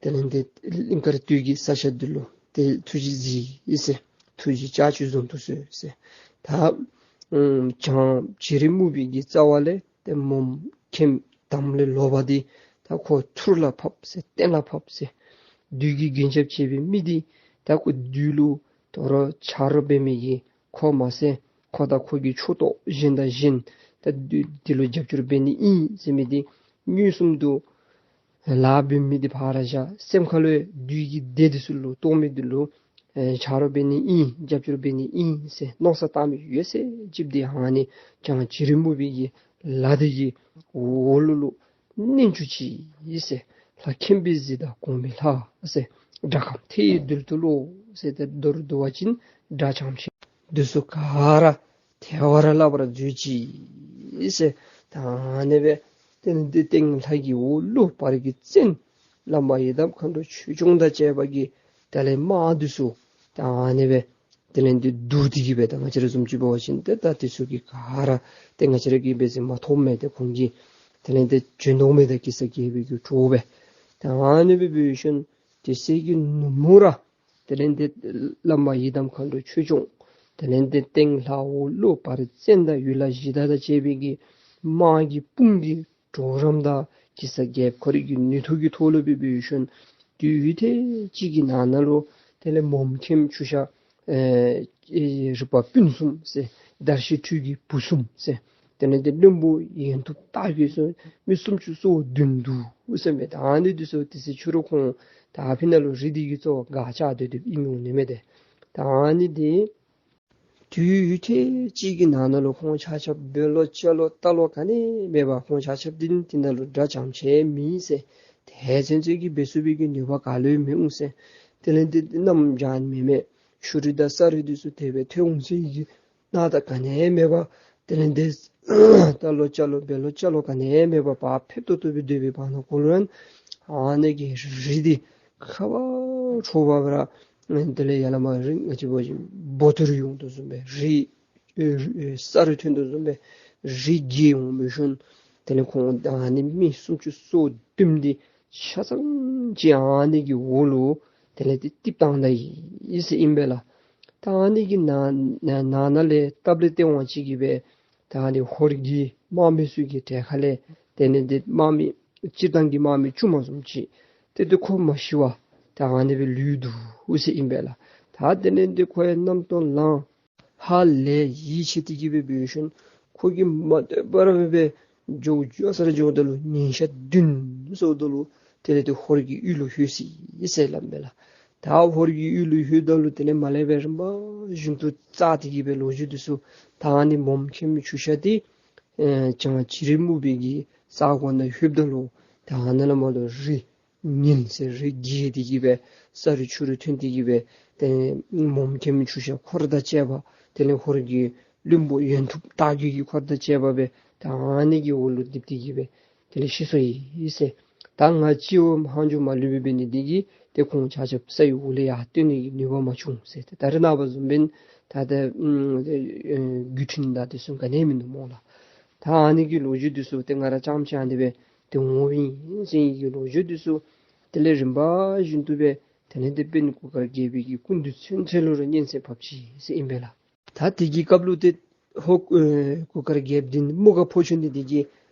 དེ་ལས་ཏེ་གླིང་དཀར་སྟོད་ཀྱི་ས་ཆ་འདི་ལུ་ཏེ་ཐུགས་རྗེ་གཟིགས་ཟེར། ཐུགས་རྗེ་ལྕགས་ཀྱུ་བཟུང་དུ་གསོལ་ཟེར། ད་ཨམ་བྱང་བྱི་རི་སྨུག་པོའི་གི་རྩ་བ་ལས་ཏེ་མོ་མ་ཁེམ་དམ་ལས་ལོག་པ་འདི་ད་ཁོ་ཐུར་ལ་ཕབ་ཟེར། གཏན་ལ་ཕབ་ཟེར། བདུད་ཀྱིས་རྒྱན་ཆ་བྱས་པའི་མི་འདི་ད་ཁོ་བདུད་ལུ་དོ་རུང་ཆ་རོགས་འབད་མི་གི་ཁོ་མ་ཚད་ཁོ་དང་ཁོ་གི་ཕྱོགས་གཏོགས་གཞན་དང་གཞན་ད་བདུད་འདི་ལུ་རྒྱབ་སྐྱོར་འབད་ནི་ཨིན་ཟེར་མི་འདི་མངོན་སུམ་དུ་ལཱ་འབད་མི་འདི་ཕར་བཞག། སེམས་ཁ་ལུ་བདུད་ཀྱི་སྡེ་འདི་ཚུ་ལུ་གཏོགས་མི་འདི་ལུ་ཨེ་ཆ་རོགས་འབད་ནི་ཨིན་རྒྱབ་སྐྱོར་འབད་ནི་ཨིན་ཟེར་མནོ་བསམ་བཏང་མི་ཡོད་ཚད་ཅིག་འདི་ཨ་ནི་བྱང་བྱི་རི་སྨུག་པོའི་གི་ལ་དེ་གི་འོག་ལུ་ལུ་གནོན་བཅུག་ཅིག་ཟེར། ལྷ་མཁྱེན་པས་གཟིགས་དང་གོང་མའི་ལྷ་ཟེར། དགྲ་ཁམས་མཐའ་ཡས་རྡུལ་དུ་རློག་ཟེར། ཏེ་མདོར་བསྡུ་བ་ཅིན་དགྲ་བྱང་ཆེན་འདི་ཚུ་ག་ར་ཐལ་བར་བརླག་པར་མཛོད་ཅིག་ཟེར། ད་ཨ་ནི་སྦེ་ཏེ་ནི་འདི་སྟེང་ལྷ་གི་འོག་ལུ་བར་གྱི་བཙན་བླ་མ་ཡི་དམ་མཁའ་འགྲོ་ཆོས་སྐྱོང་དང་བཅས་པ་གི་ད་ལས་དམག་འདི་ཚུ་ད་ཨ་ནི་སྦེ་དེ་ལས་འདི་བསྡུ་སྟེ་གི་སྦེ་ད་ང་བཅས་ར་བཟུམ་ཅིག་འབད་བ་ཅིན་ཏེ་ད་འདི་ཚུ་གི་ག་ར་ཏེ་ང་བཅས་ར་གིས་འབད་ཟེར་མ་ཐོབ་མས། ཏེ་ཁོང་གིས་དེ་ལས་འདི་བྱོན་དོ་མས། ད་གེ་སར་རྒྱལ་པོའི་གི་གྲོགས་སྦེ་ད་ཨ་ནི་སྦེ་འབད་ཞིནམ་དེ་ཚེ་གི་ནུབ་མོ་ར་དེ་ལས་འདི་བླ་མ་ཡི་དམ་མཁའ་འགྲོ་ཆོས་སྐྱོང་དེ་ལས་འདི་སྟེང་ལྷ་འོག་ཀླུ་བར་བཙན་དང་ཡུལ་ལྷ་གཞི་བདག་དང་བཅས་པའི་གི་དམག་གི་དཔུང་གི་གྲོགས་རམ་དང་གེ་སར་རྒྱལཔོ་ཁོ་རའི་གི་ནུས་མཐུ་གི་ཐོག་ལུ་སྦེ་འབད་ཞིནམ་དུས་ཡུན་ཐེངས་གཅིག་གི་ནང་ན་ལུ་དེ་ལས་མོ་མ་ཁེམ་ཆུ་ཤ་ཨེ་ཨེ་རིག་པ་སྤུན་གསུམ་ཟེར། དར་ཞིང་སྤྲུལ་གྱི་བུ་གསུམ་ཟེར། དེ་ལས་འདི་བློན་པོ་ཡོན་ཐུབ་སྟག་གི་སོ་མི་སུམ་ཅུ་སོ་བདུན་འདུག་ཟེར་མས། ད་ཨ་ནི་འདི་ཚུ་དེ་ཚེ་ཕྱི་རུ་ཁོང་ད་ཕི་ནང་ལུ་རི་འདི་གི་གཙོ་བོ་སྒར་ཆགས་སྡོད་སྡོདཔ་ཨིན་མས་ནི་མས། ཏེ་ད་ཨ་ནི་འདི་དུས་ཡུན་ཐེངས་གཅིག་གི་ནང་ན་ལུ་ཁོང་ཆ་ཁྱབ་འབད་ལོ་ཅ་ལོ་ལྟ་ལོ་ག་ནི་མེད་པར་ཁོང་ཆ་ཁྱབ་འདི་ནི་འདི་ནང་ལུ་དགྲ་བྱང་ཆེན་མེད་ཟེར། དེ་ཚུན་ཚོད་ཀྱི་འབད་ཚུགས་པའི་གི་ནུས་པ་ག་ལུ་ཡང་མི་འོང་ཟེར། དེ་ལས་འདི་གནམ་བྱཱར་མེ་མེ་ཆུ་རུད་དང་ས་རུད་འདི་ཚུ་དེ་སྦེ་ཐོན་འོང་ཟེར་གྱི་སྣང་དག་ག་ནི་ཡང་མེད་པར་དེ་ལས་འདི་ལྟ་ལོ་ཅ་ལོ་འབད་ལོ་ཅ་ལོ་ག་ནི་ཡང་མེད་པར་བག་ཕེབས་ཏོག་ཏོ་སྦེ་སྡོད་པའི་བར་ན་གུ་ལུ་ཡང་ཨ་ནི་གི་རི་འདི་ཁ་བ་ཁྲོ་བ་སྦེ་ར་དེ་ལས་ཡར་ལས་མར་རི་ང་བཅས་འབད་བ་ཅིན་སྦོ་ཐུར་འོང་དོ་བཟུམ་སྦེ་རི་ཨེ་ཨེ་ས་རུད་ཐོན་དོ་བཟུམ་སྦེ་རི་རྒྱས་འོང་འབད་ཞིནམ་དེ་ལས་ཁོང་ཨ་ནི་མི་སུམ་ཅུ་སོ་བདུན་འདི་ཆ་ཚང་ཅིག་ཨ་ནི་གི་འོག་ལུ་དེ་ལས་ཏེ་གཏིབས་བཏང་ད་ཡི་ཟེར་ཨིན་པས་ལགས། ད་ཨ་ནི་གི་ནང་ནང་ན་ལས་སྟབས་ལེགས་སྟེས་དབང་ཅིག་གིས་སྦེ་ད་ཨ་ནི་ཧོར་གྱི་དམག་མི་ཚུ་གི་གྲལ་ཁ་ལས་དེ་ལས་ཏེ་དམག་མི་སྤྱིར་བཏང་གི་དམག་མི་བཅུ་མ་ཙམ་ཅིག་ཏེ་ཏེ་ཁོ་མ་ཤི་བར་ ད་ཨ་ནི་སྦེ་ལུས་འདུག་ཟེར་ཨིན་པས་ལགས། ད་དེ་ལས་འདི་ཁོ་ཡང་རྣམ་རྟོག་ལངས། ཧ་ལས་ཡིད་ཆེས་ཏེ་གི་སྦེ་འབད་ཞིནམ་ཁོ་གིས་མ་བསྡད་པར་སྦེ་འགྱོ་འགྱོ་ས་ར་འགྱོཝ་ད་ལུ་ཉིན་ཞག་བདུན་སོངམ་ད་ལུ་དེ་ལས་ཏེ་ཧོར་གྱི་ཡུལ་ལུ་ལྷོད་ཅི་ཟེར་སླབ་མས་ལགས། ད་ཧོར་གྱི་ཡུལ་ལུ་ལྷོདཔ་ད་ལུ་དེ་ལས་མར་ལས་སྦེ་རིམ་པ་བཞིན་དུ་བཙག་སྟེ་གི་སྦེ་ལོ་རྒྱུས་འདི་ཚུ། ད་ཨ་ནི་མོམ་མཁནམ་ཆུ་ཤ་འདི་ཨེ་བྱང་བྱི་རི་སྨུག་པོའི་གི་ས་གོ་ནང་ལྷོདཔ་ད་ལུ་ད་ཨ་ནཱ་ལས་མར་ལུ་རི་ཉིལ་ཟེར་རི་བརྒལ་ཏེ་གི་སྦེ་ས་རུད་ཆུ་རུད་ཐོན་ཏེ་གི་སྦེ་ཏེ་མོམ་མཁནམ་ཆུ་ཤ་འཁོར་དང་བཅས་པ་དེ་ལས་ཧོར་གྱི་བློན་པོ་ཡོན་ཐུབ་སྟག་རྒྱུད་ཀྱི་འཁོར་དང་བཅས་པ་སྦེ་ད་ཨ་ནི་གི་འོག་ལུ་སྡིབ་སྟེ་གི་སྦེ་དེ་ལས་ཤི་སོ་ཡི་ཟེར། ད་ང་སྤྱི་བོ་ལྷག་འཕྲོ་མ་ལུས་པའི་འབད་ནི་འདི་གིས་ཏེ་ཁོང་ཆ་ཁྱབ་ས་ཡི་འོག་ལས་ཡར་བཏོན་ནི་གི་ནུས་པ་མ་བྱུང་ཟེར། ཏེ་ད་རེས་ནངས་པ་བཟུམ་འབདན་ད་ད་ཨམ་ཨེ་རྒྱུ་འཕྲིན་དང་དེ་ཚུ་ག་ནི་ཡང་མིན་འདུག་སྨོ་ལགས། ད་ཨ་ནི་གི་ལོ་རྒྱུས་འདི་ཚུ་ཏེ་ང་ར་རྐྱངམ་གཅིག་ཨ་ནི་སྦེ་ཏེ་འོང་བའི་ཨིན་ཟེར་གི་ལོ་རྒྱུས་འདི་ཚུ་དེ་ལས་རིམ་པ་བཞིན་དུ་སྦེ་དེ་ལས་ཏེ་དཔོན་གུར་དཀར་རྒྱལ་པོའི་གི་སྐུ་མདུན་ཚུན་ཚོད་ལུ་ར་སྙན་གསན་ཕབ་ཅི་ཟེར་ཨིན་པས་ལགས། ད་དེ་གི་སྐབས་ལུ་ཏེ་ཧོར་ཨེ་གུར་དཀར་རྒྱལཔོ་འདི་ནི་དམུ་དགའ་ཕོ་ཆུང་འདི་དེ་གིས་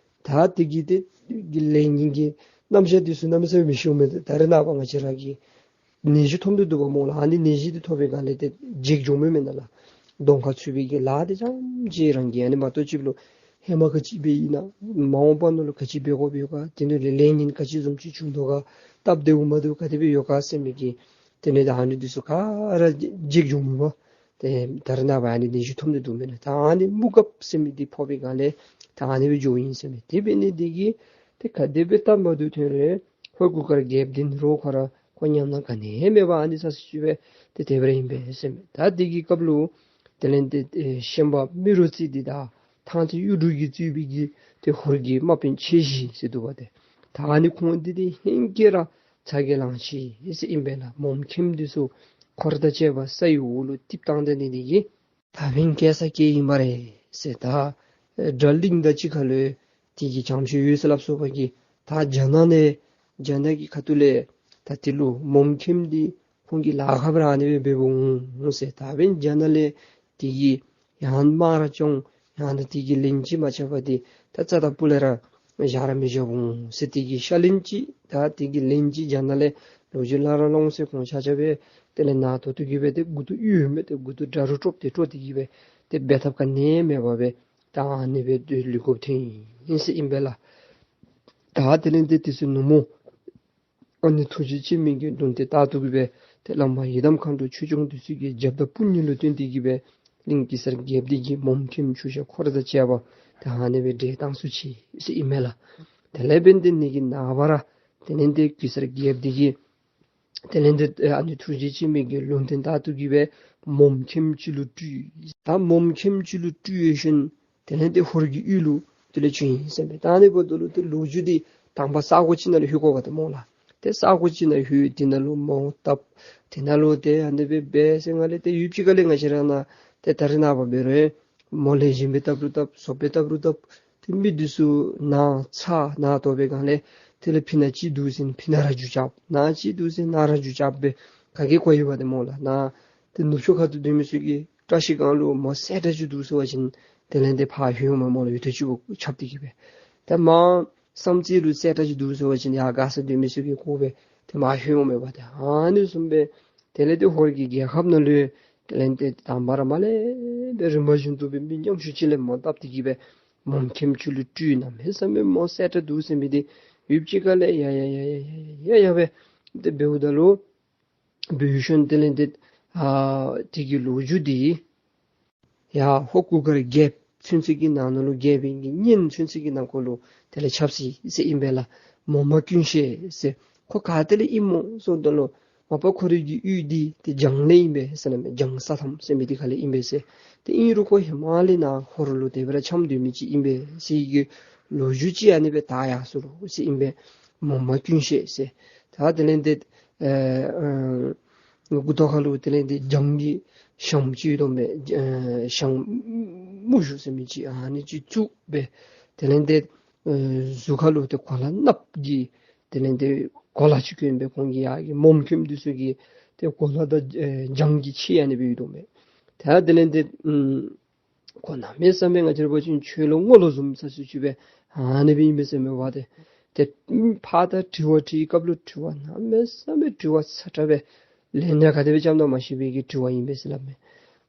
ད་དེ་གི་ཏེ་གི་ལས་ངན་གྱི་རྣམ་གཞག་འདི་ཚུ་གནམ་མེད་ས་མེད་མི་ཤེས་མས། ད་རེས་ནངས་པ་ང་བཅས་ར་གིས་ནད་གཞི་ཐོབ་སྟེ་འདུག་པ་སྨོ་ལགས། ཨ་ནི་ནད་གཞི་འདི་ཐོབ་པའི་སྒང་ལས་ཏེ་འཇིགས་འགྱོཝ་མས་མེན་ན་ལགས། གདོང་ཁར་ཚུད་པའི་གི་ལཱ་འདི་རྐྱངམ་གཅིག་རང་གིས་ཨ་ནི་མ་གཏོགས་ཅིག་ལུ་ཧེ་མ་ག་ཅི་འབད་ཡི་ན་མ་འོངས་པ་ནང་ལུ་ག་ཅི་འབད་དགོཔ་ཡོད་ག། དེ་ནང་ལས་ལས་ངན་ག་ཅི་བཟུམ་ཅིག་བྱུང་དོ་ག། སྟབས་བདེཝ་མ་བདེཝ་ག་དེ་སྦེ་ཡོད་ག་ཟེར་མི་གི་དེ་ལས་ད་ཨ་ནི་འདི་ཚུ་ག་ར་འཇིགས་འགྱོཝ་མས་པ། ཏེ་ད་རེས་ནངས་པ་ཨ་ནི་ནད་གཞི་ཐོབ་སྟེ་འདུག་མེན་ན། ད་ཨ་ནི་དམུ་དགའ་ཟེར་མི་འདི་ཕོག་པའི་སྒང་ལས་ད་ཨ་ནི་སྦེ་འགྱོཝ་ཨིན་ཟེར་མས། དེ་འབད་ནི་འདི་གིས་ཏེ་ག་དེ་སྦེ་སྟབས་མ་བདེཝ་ཐོན་རུང་ཧོར་གུར་དཀར་རྒྱལཔོ་འདི་ནི་རོགས་ཁོ་ར་ཁོ་ཉམས་སྣང་ག་ནི་ཡང་མེད་པར་ཨ་ནི་ས་སུ་ཅིག་སྦེ་ཏེ་དེ་སྦེ་ར་ཨིན་པས་ཟེར་མས། ད་དེ་གི་སྐབས་ལུ་དེ་ལས་ཏེ་ཨེ་ཤན་པ་རྨེ་རུ་རྩེ་འདི་དང་ཐང་རྩེ་གཡུ་འབྲུག་གིས་གཙོས་པའི་གི་ཏེ་ཧོར་གྱི་དམག་དཔོན་ཆེ་བཞི་ཟེར་འདུག་པ་ཏེ། ད་ཨ་ནི་ཁོང་འདི་ཏེ་ཧེང་སྐལ་ར་ཚ་གྱང་ལངས་ཅི་ཟེར་ཨིན་པས་ལགས། མོམ་མཁནམ་འདི་ཚུ་འཁོར་དང་བཅས་པ་ས་ཡི་འོག་ལུ་སྡིབ་བཏང་སྟེ་ནི་འདི་གིས་ད་འབདན་སྐྱེལ་ས་སྐྱེལ་ཡི་སྨ་རེ་ཟེར། ད་ཨེ་དགྲ་གླིང་དང་གཅིག་ཁར་ལུ་དེ་གི་བྱམས་ཆོས་ཡོད་ཟེར་སླབ་སོང་པ་གི་ད་རྒྱ་ནག་ནས་རྒྱ་ནག་གི་ཁ་ཐུག་ལས་ད་དེ་ལུ་མོམ་མཁནམ་འདི་ཁོང་གི་ལཱ་ཁག་སྦེ་ར་ཨ་ནི་སྦེ་འབདཝ་འོང་ཟེར། ད་འབདན་རྒྱ་ནག་ལས་དེ་གི་ཡང་དམག་ར་བཅོམ་ཡང་ན་དེ་གི་ལན་ཅིག་མ་རྐྱབ་པར་ཏེ་ད་རྩ་དང་སྤུ་ལས་ར་བཞག་ར་མི་བཞགཔ་འོང་ཟེར། དེ་གི་ཤ་ལན་ཅིག་ད་དེ་གི་ལན་ཅིག་རྒྱ་ནག་ལས་ལོ་རྒྱུས་སླབ་ར་སླབ་ཟེར། ཁོང་ཆ་ཁྱབ་སྦེ་དེ་ལས་ནང་དོག་ཏུ་གི་སྦེ་ཏེ་མགུ་ཏོ་གཡུག་མི་ཏེ་མགུ་ཏོ་དྲག་རུ་དཀྲོག་སྟེ་དཀྲོག་སྟེ་གི་སྦེ་ཏེ་འབད་ཐབས་ག་ནི་ཡང་མེད་པར་སྦེ་ད་ཨ་ནི་སྦེ་ཏེ་ལུས་དགོཔ་ཐོན་ཡི་ཟེར་ཨིན་པས་ལགས། ད་དེ་ལས་ཏེ་དེ་ཚུ་ནུབ་མོ་ཨ་ནི་ཐུགས་རྗེ་ཆེན་མོའི་གི་ལུང་བསྟན་ལྟར་དུ་གི་སྦེ་ཏེ་བླ་མ་ཡི་དམ་མཁའ་འགྲོ་ཆོས་སྐྱོང་འདི་ཚུ་གི་རྒྱབ་དང་དཔུང་གཉེན་ལུ་བརྟེན་ཏེ་གི་སྦེ་གླིང་གེ་སར་རྒྱལཔོ་འདི་གིས་མོམ་མཁནམ་ཆུ་ཤ་འཁོར་དང་བཅས་པ་ཏེ་ཨ་ནི་སྦེ་བསྒྲལ་བཏང་ཚུགས་ཅི་ཟེར་ཨིན་མས་ལགས། དེ་ལས་འབདན་དེ་ནི་གི་ནངས་པ་ར་དེ་ལས་ཏེ་གེ་སར་རྒྱལཔོ་འདི་གིས་དེ་ལས་ཏེ་ཨ་ནི་ཐུགས་རྗེ་ཆེན་མོའི་གི་ལུང་བསྟན་ལྟར་དུ་གི་སྦེ་མོམ་མཁནམ་ཅིག་ལུ་སྤྲུལ། ད་མོམ་མཁནམ་ཅིག་ལུ་སྤྲུལ་ཞིནམ་དེ་ལས་ཏེ་ཧོར་གྱི་ཡུལ་ལུ་དེ་ལས་བྱོན་ཡི་ཟེར་མས། ད་ཨ་ནི་འབདཝ་ད་ལུ་ཏེ་ལོ་རྒྱུས་འདི་དང་པ་ས་གོ་ཅིག་ནང་ལུ་ལྷོད་དགོ་པ་ཏེ་སྨོ་ལགས། ཏེ་ས་གོ་ཅིག་ནང་ལྷོད་དེ་ནང་ལུ་མོ་བཏབ་དེ་ནང་ལུ་ཏེ་ཨ་ནི་སྦེ་འབད་ཟེར་སྒང་ལས་ཏེ་ཡུདཔ་ཅིག་ཁ་ལས་ང་བཅས་ར་ནཱ་ཏེ་ད་རེས་ནངས་པ་འབད་རུང་མོ་ལེགས་ཤོམ་སྦེ་བཏབ་རུང་བཏབ་བཙོགཔ་སྦེ་བཏབ་རུང་བཏབ་ཏེ་མི་འདི་ཚུ་ནང་ཚ་ནང་དོག་པའི་སྒང་ལས་དེ་ལས་ཕི་ནང་ཅིག་འདུག་ཟེར་ན་ཕི་ནང་ར་འགྱོ་རྐྱབ། ནང་ཅིག་འདུག་ཟེར་ན་ནང་ར་འགྱོ་རྐྱབ་སྦེ་ག་གིས་གོ་ཡི་པ་ཏེ་སྨོ་ལགས། ནཱ་ཏེ་ནུབ་ཕྱོགས་ཁ་ཐུག་སྡོད་མི་ཚུ་གིས་བཀྲ་ཤིས་སྒང་ལུ་མོ་སེར་དྲགས་ཅིག་འདུག་ཟེར་བ་ཅིན་དེ་ལས་ཏེ་ཕར་ལྷོད་འོང་མས་སྨོ་ལགས། ཡུདཔ་ཐེངས་ཅིག་ཁྱབ་སྟེ་གི་སྦེ། ད་མར་བསམ་རྩེ་ལུ་སེར་དྲགས་ཅིག་འདུག་ཟེར་བ་ཅིན་ཡར་མགར་ས་སྡོད་མི་ཚུ་གིས་གོ་སྦེ་ཏེ་མར་ལྷོད་འོང་མས་པ་ཏེ། ཨ་ནི་བཟུམ་སྦེ་དེ་ལས་ཏེ་ཧོར་གྱི་རྒྱལ་ཁབ་ནང་ལུ་དེ་ལས་ཏེ་དང་པ་ར་མར་ལས་སྦེ་རིམ་པ་བཞིན་དུ་སྦེ་མི་ཉམ་ཆུང་ཅིག་ལས་མོ་བཏབ་སྟེ་གི་སྦེ་མོམ་མཁནམ་ཅིག་ལུ་སྤྲུལ། གནམ་མེད་ས་མེད་མོ་སེར་དྲགས་འདུག་ཟེར་མི་འདི་ཡུདཔ་ཅིག་ཁ་ལས་ཡར་ཡར་ཡར་ཡར་སྦེ་ཏེ་འབདཝ་ད་ལུ་འབད་ཞིནམ་དེ་ལས་ཏེ་ཨ་དེ་གི་ལོ་རྒྱུས་འདི་ཡར་ཧོར་གུར་དཀར་རྒྱལཔོ་ཚུན་ཚོད་ཀྱི་ནང་ན་ལུ་རྒྱལ་པོའི་གི་གཉེན་ཚུན་ཚོད་ཀྱི་ནང་འཁོད་ལུ་དེ་ལས་ཁྱབ་ཅི་ཟེར་ཨིན་པས་ལགས། མོ་མ་ཀུན་ཤེས་ཟེར། ཁོ་ག་ཏེ་ལས་ཨིན་སྨོ་ཟེརཝ་ད་ལུ་མ་པ་ཁོ་རའི་གི་ཡུལ་འདི་ཏེ་འཇང་ལས་ཨིན་པས་ཟེར་སླབ་མས། འཇང་ས་ཐམ་ཟེར་མི་འདི་ཁ་ལས་ཨིན་པས་ཟེར། ཏེ་ཨིན་རུང་ཁོ་ཧེ་མ་ལས་ནཱ་ཧོར་ལུ་དེ་སྦེ་ར་འཁྱམས་སྡོད་མི་ཅིག་ཨིན་པས་ཟེར་གྱི་ལོ་རྒྱུས་ཅིག་ཨ་ནི་སྦེ་དར་ཡར་སོ་ལོ་ཟེར་ཨིན་པས། མོ་མ་ཀུན་ཤེས་ཟེར། ད་དེ་ལས་ཏེ་ཨེ་ཨེ་མགུ་ཏོ་ཁ་ལུ་དེ་ལས་ཏེ་འཇང་གི་ཞྭམོ་ཅིག་ཡོད་དོ་མས། ཨེ་ཞྭམོ་སྨུག་ཞུ་ཟེར་མི་ཅིག་ཨ་ནི་ཅིག་བཙུགས་སྦེ་དེ་ལས་ཏེ་ཨེ་གཟུགས་ཁ་ལུ་ཏེ་གོ་ལ་གནགཔོ་གི་དེ་ལས་ཏེ་གོ་ལ་ཅིག་གྱོན་སྦེ་ཁོང་གི་ཡར་གྱི་མོམ་མཁནམ་འདི་ཚུ་གི་ཏེ་གོ་ལ་དང་ཨེ་འཇང་གི་ཕྱེ་ཨ་ནི་སྦེ་ཡོད་དོ་མས། ད་དེ་ལས་ཏེ་ཨམ་ཁོ་གནམ་མེད་ས་མེད་ང་བཅས་ར་འབད་བ་ཅིན་ཆོས་ལུ་ངོ་ལོག་བཟུམ་ས་སུ་ཅིག་སྦེ་ཨ་ནི་སྦེ་ཨིན་པས་ཟེར་མས་པ་ཏེ། ཏེ་ཕར་ད་དྲི་བ་དྲིས་སྐབས་ལུ་དྲི་བ་གནམ་མེད་ས་མེད་དྲི་བ་ཚ་དྲགས་སྦེ་ལན་ཡང་ག་དེ་སྦེ་རྐྱབ་ན་མ་ཤེས་པའི་གི་དྲི་བ་ཨིན་པས་ཟེར་སླབ་མས།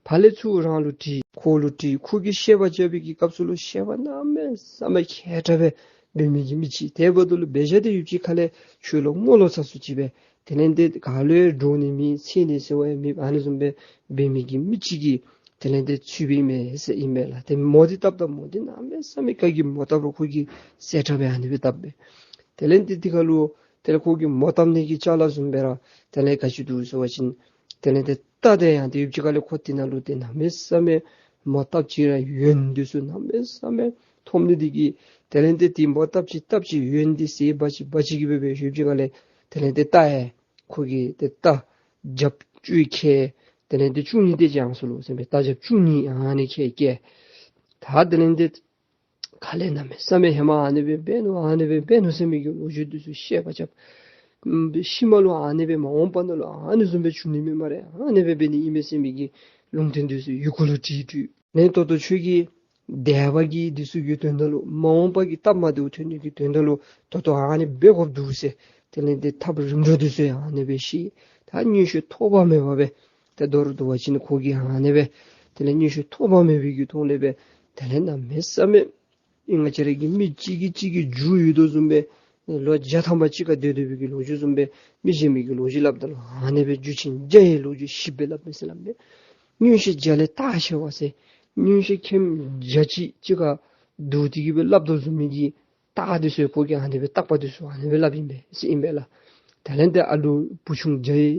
ཕར་ལས་ཚུར་རང་ལུ་དྲིས་ཁོ་ལུ་དྲིས་ཁོ་གིས་བཤད་པ་རྐྱབ་པའི་གི་སྐབས་སུ་ལུ་བཤད་པ་གནམ་མེད་ས་མེད་མཁས་དྲགས་སྦེ་འབད་མི་གི་མི་ཅིག། དེ་འབདཝ་ད་ལུ་འབད་བཞག་དེ་ཡུདཔ་ཅིག་ཁ་ལས་ཁྱོད་ལུ་རྔོ་ལོ་ཚ་སུ་ཅིག་སྦེ་དེ་ལས་ཏེ་ག་ལུ་ཡང་འདྲོག་ནི་མེད་འཚེར་ནི་འཚེར་བ་ཡང་མེད། ཨ་ནི་བཟུམ་སྦེ་འབད་མི་གི་མི་ཅིག་གིས་དེ་ལས་ཏེ་ཚུད་པའི་མས་ཟེར་ཨིན་པས་ལགས། ཏེ་མོ་འདི་བཏབ་ད་མོ་འདི་གནམ་མེད་ས་མེད་ག་གི་མོ་བཏབ་རུང་ཁོ་གིས་གསལ་དྲགས་སྦེ་ཨ་ནི་སྦེ་བཏབ་པས། དེ་ལས་ཏེ་དེ་ཁ་ལུ་དེ་ལས་ཁོ་གིས་མོ་བཏབ་ནི་གི་ཅ་ལ་བཟུམ་སྦེ་ར་དེ་ལས་ག་ཅི་འདུག་ཟེར་བ་ཅིན་དེ་ལས་ཏེ་རྟ་དེ་ཡང་དེ་ཡུདཔ་ཅིག་ཁ་ལས་ཁོ་དེ་ནང་ལུ་ཏེ་གནམ་མེད་ས་མེད་མོ་སྟབས་ཅིག་ར་ཡོན་འདི་ཚུ་གནམ་མེད་ས་མེད་མཐོང་ནི་འདི་གིས་དེ་ལས་ཏེ་དེ་མོ་སྟབས་ཅིག་སྟབས་ཅིག་ཡོན་འདི་ཟེར་བ་ཅིན་བ་ཅིན་གྱི་སྦེ་སྦེ་ཡུདཔ་ཅིག་ཁ་ལས་དེ་ལས་ཏེ་རྟ་ཡང་ཁོ་གིས་ཏེ་རྟ་རྒྱབ་བཅུ་ཁལ་དེ་ལས་ཏེ་བཅུ་གཉིས་དེ་ཅིག་ཡང་སོང་ལོ་ཟེར་མས། རྟ་རྒྱབ་བཅུ་གཉིས་ཨ་ནི་ཁལ་བཀལ། ད་དེ་ལས་ཏེ་ཁ་ལས་གནམ་མེད་ས་མེད་ཧེ་མ་ཨ་ནི་སྦེ་འབད་ནུག་ཨ་ནི་སྦེ་འབད་ནུག་ཟེར་མི་གི་ལོ་རྒྱུས་འདི་ཚུ་བཤད་པ་རྐྱབ། ཨམ་ཤུལ་མ་ལུ་ཨ་ནི་སྦེ་མ་འོངས་པ་ནང་ལུ་ཨ་ནི་བཟུམ་སྦེ་འབྱུང་ནི་མས་སྨ་རེ། ཨ་ནི་སྦེ་འབད་ནི་ཨིན་མས་ཟེར་མི་གི་ལུང་བསྟན་འདི་ཚུ་ཡི་གུ་ལུ་བྲིས་བྲིས། ལན་ད་ལྟོ་ཁྱོད་ཀྱིས་འདས་པ་གི་འདི་ཚུ་གི་དོན་དག་ལུ་མ་འོངས་པ་གི་སྟབས་མ་བདེཝ་ཐོན་ནི་གི་དོན་དག་ལུ་ད་ལྟོ་ཨ་ནི་འབད་དགོཔ་འདུག་ཟེར། དེ་ལས་ཏེ་ཐབས་རིམ་གྲོ་འདི་ཚུ་ཡང་ཨ་ནི་སྦེ་བཤད། ད་མངོན་ཤེས་ཐོགས་པ་མེད་པ་སྦེ་ཏེ་མདོར་བསྡུ་བ་ཅིན་ཁོ་གིས་ཨ་ནི་སྦེ་དེ་ལས་མངོན་ཤེས་ཐོགས་པ་མེད་པའི་གི་ཐོག་ལས་སྦེ་དེ་ལས་གནམ་མེད་ས་མེད་ཨེ་ང་བཅས་ར་གི་མི་གཅིག་གིས་གཅིག་གི་རྒྱུ་ཡོད་དོ་བཟུམ་སྦེ་ལོ་བརྒྱ་ཐམ་པ་གཅིག་ཁར་སྡོད་སྡོད་པའི་གི་ལོ་རྒྱུས་བཟུམ་སྦེ་མི་གཞན་མི་གི་ལོ་རྒྱུས་སླབ་ད་ལུ་ཨ་ནི་སྦེ་རྒྱུ་ཆེན་བརྒྱ་ཡི་ལོ་རྒྱུས་ཞིབ་སྦེ་སླབ་མས་ཟེར་སླབ་མས། མངོན་ཤེས་བརྒྱ་ལས་ལྟ་ཆེ་བ་ཟེར། མངོན་ཤེས་ཁྱིམ་བརྒྱ་ཅིག་གཅིག་ཁར་འདུ་སྟེ་གི་སྦེ་སླབ་དོ་བཟུམ་མའི་གི་རྟགས་འདི་ཚུ་ཁོ་གིས་ཨ་ནི་སྦེ་རྟགས་པ་འདི་ཚུ་ཨ་ནི་སྦེ་སླབ་ཨིན་པས་ཟེར་ཨིན་པས་ལགས། དེ་ལས་ཏེ་ཨ་ལུ་བུ་ཆུང་བརྒྱ་ཡི་